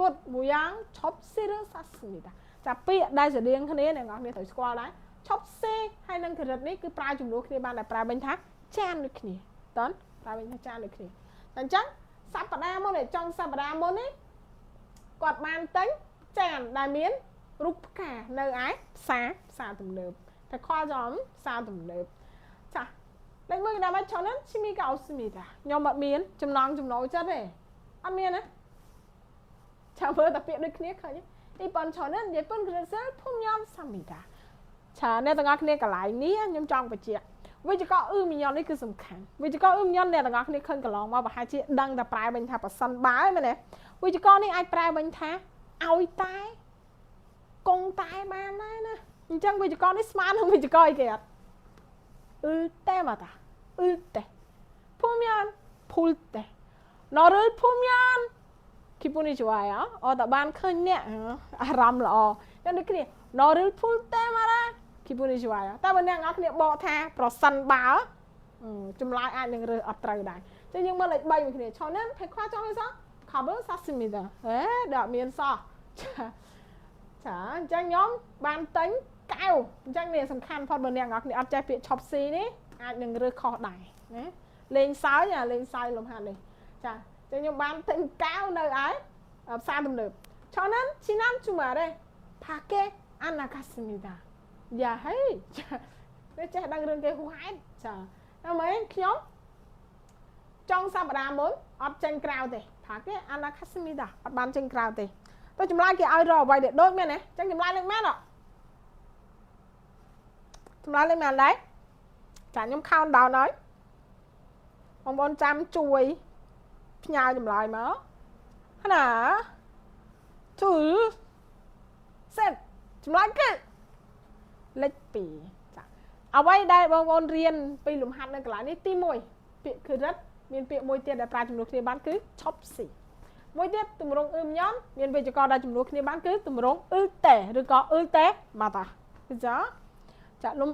꽃 모양 접시를 샀습니다. ចាពាក្យដែលស្រដៀងគ្នាអ្នកនរគ្នាត្រូវស្គាល់ដែរ 접시 ហើយនឹង 그릇 នេះគឺប្រើជំនួសគ្នាបានតែប្រើវិញថាចានដូចគ្នាតន់ប្រើវិញថាចានដូចគ្នាតែអញ្ចឹងសប្តាហ៍មុនចុងសប្តាហ៍មុននេះគាត់បានទិញចានដែលមានរូបផ្កានៅឯផ្សារផ្សារទំនើបតែខលចំផ្សារទំនើបចា លេខ1គេដាក់មក 저는 취미가 없습니다. ខ្ញុំអត់មានចំណង់ចំណូលចិត្តទេអត់មានណាចាំមើលតែពាក្យដូចគ្នាឃើញទីប៉ុន 저는 예쁜 그릇을 품면 삽니다. ឆាអ្នកទាំងអស់គ្នាកន្លែងនេះខ្ញុំចង់បញ្ជាក់វិជ្ជករអ៊ឺមីញ៉ុននេះគឺសំខាន់វិជ្ជករអ៊ឺមីញ៉ុនអ្នកទាំងអស់គ្នាឃើញកន្លងមកប្រហែលជាដឹងតែប្រែវិញថាប្រសិនបើមែនទេវិជ្ជករនេះអាចប្រែវិញថាឲ្យតែគង់តែបានដែរណាអញ្ចឹងវិជ្ជករនេះស្មើនឹងវិជ្ជករអីគេអត់អ៊ឺតែមកតាអ៊ឺតែ 품면 볼 때 너를 보면 기분이 좋아요. តើបានឃើញអ្នកអារម្មណ៍ល្អយ៉ាងដូចគ្នា 너를 볼 때마다 기분이 좋아요. តែបើអ្នកនរគ្នាបកថាប្រសិនបើចម្លើយអាចនឹងរើសអត់ត្រូវដែរចឹងយើងមើលលេខ3មួយគ្នា 저는 백화점에서 컵을 샀습니다. ហេដល់មានសោះចាចាអញ្ចឹងខ្ញុំបានទិញកែវអញ្ចឹងនេះសំខាន់ផុតបើអ្នកនរគ្នាអត់ចេះពាក្យឈប់ស៊ីនេះអាចនឹងរើសខុសដែរណាលេងសើចអាលេងសើចលំហាត់នេះចាចឹងខ្ញុំបានទិញកែវនៅឯផ្សារទំនើប 저는 지난 주말에 밖에 안 나갔습니다. យ៉ាហេចានេះចេះដឹងរឿងគេហួសហេតុចាតែមែនខ្ញុំចុងសប្តាហ៍មុនអត់ចេញក្រៅទេ 밖에 안 나갔습니다. អត់បានចេញក្រៅទេតែចម្លើយគេឲ្យរកអ្វីដែលដូចមែនទេចឹងចម្លើយលេខម៉ានអត់ចម្លើយលេខម៉ានដែរចាខ្ញុំ count down ហើយបងប្អូនចាំជួយផ្ញើចម្លើយមកណា 둘 셋 ចម្លើយគឺលេខ2ចាអ្វីដែលបងប្អូនរៀនពីលំហាត់នៅកន្លែងនេះទី1ពាក្យគឺរិតមានពាក្យមួយទៀតដែលប្រើជំនួសគ្នាបានគឺឈប់ស៊ីមួយទៀតទម្រង់អ៊ឺមញ៉ំមានវេយ្យាករណ៍ដែលជំនួសគ្នាបានគឺទម្រង់អ៊ឺតេឬក៏អ៊ឺតេម៉ាតាចាចាលំ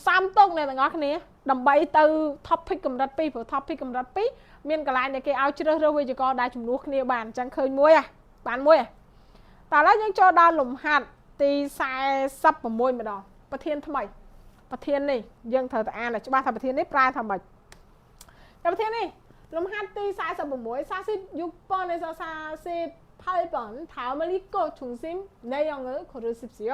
សាំតុកអ្នកទាំងអស់គ្នាដើម្បីទៅ topic កម្រិត2ព្រោះ topic កម្រិត2មានកន្លែងដែលគេឲ្យជ្រើសរើសវេយ្យាករណ៍ដែលជំនួសគ្នាបានអញ្ចឹងឃើញមួយហ่ะបានមួយហ่ะតើឥឡូវយើងចូលដល់លំហាត់ទី46ម្ដងប្រធានថ្មីប្រធាននេះយើងត្រូវតែអានឲ្យច្បាស់ថាប្រធាននេះប្រែថាម៉េចតែប្រធាននេះលំហាត់ទី46 46번에서 48번 다음을 읽고 중심 내용을 고르십시오.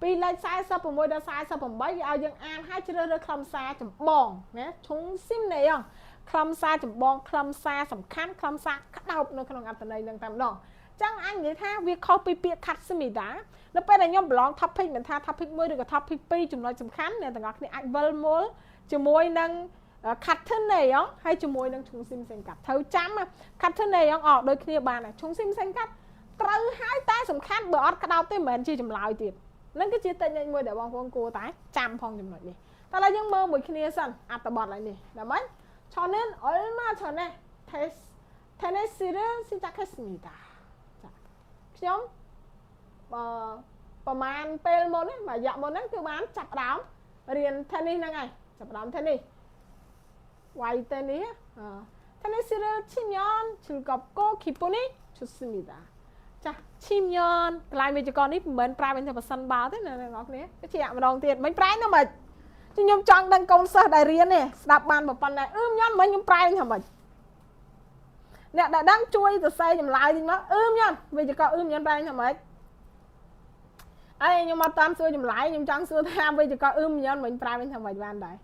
ពីលេខ46ដល់48គេឲ្យយើងអានឲ្យជ្រើសរើសខ្លឹមសារចម្បងណា 중심 내용 ខ្លឹមសារចម្បងខ្លឹមសារសំខាន់ខ្លឹមសារក្តោបនៅក្នុងអត្ថន័យនឹងតែម្ដងចឹងអញនិយាយថាវាខុសពីពាក្យ 같습니다 នៅពេលដែលខ្ញុំប្រឡង topic មិនថា topic 1ឬក៏ topic 2ចំណុចសំខាន់អ្នកទាំងអស់គ្នាអាចវិលមូលជាមួយនឹង 같은 내용 ហើយជាមួយនឹង 중심 생각 ត្រូវចាំ 같은 내용 អដូចគ្នាបាន 중심 생각 ត្រូវហើយតែសំខាន់បើអត់ក្តោបទេមិនមែនជាចម្លើយទៀតនឹងគឺជាតិចនិចមួយដែលបងប្អូនគួរតែចាំផងចំណុចនេះតើឥឡូវយើងមើលមួយគ្នាសិនអត្ថបទឡើយនេះដើម្បី 저는 얼마 전에 테니스를 시작했습니다. ចាខ្ញុំអឺប្រហែលពេលមុនមួយរយៈមុនហ្នឹងគឺបានចាប់ផ្ដើមរៀន tennis ហ្នឹងហើយចាប់ផ្ដើម tennis វាយ tennis 테니스를 치면 즐겁고 기분이 좋습니다. ចា 치면 កន្លែងវេយ្យាករណ៍នេះមិនមែនប្រែវិញតែប្រសិនបើទេណាអ្នកនរគ្នាគឺជាម្ដងទៀតមិនប្រែណាមិនខ្ញុំចង់ដឹងកូនសិស្សដែលរៀននេះស្ដាប់បានប៉ុណ្ណាអឺញ៉ាំមិញខ្ញុំប្រែថាម៉េចអ្នកដែលដឹងជួយសរសេរចម្លើយតិចមកអឺញ៉ាំវេយ្យាករណ៍អឺញ៉ាំប្រែថាម៉េចអីខ្ញុំមកតាមសួរចម្លើយខ្ញុំចង់សួរថាវេយ្យាករណ៍អឺញ៉ាំមិញប្រែវិញថាម៉េចបានដែរ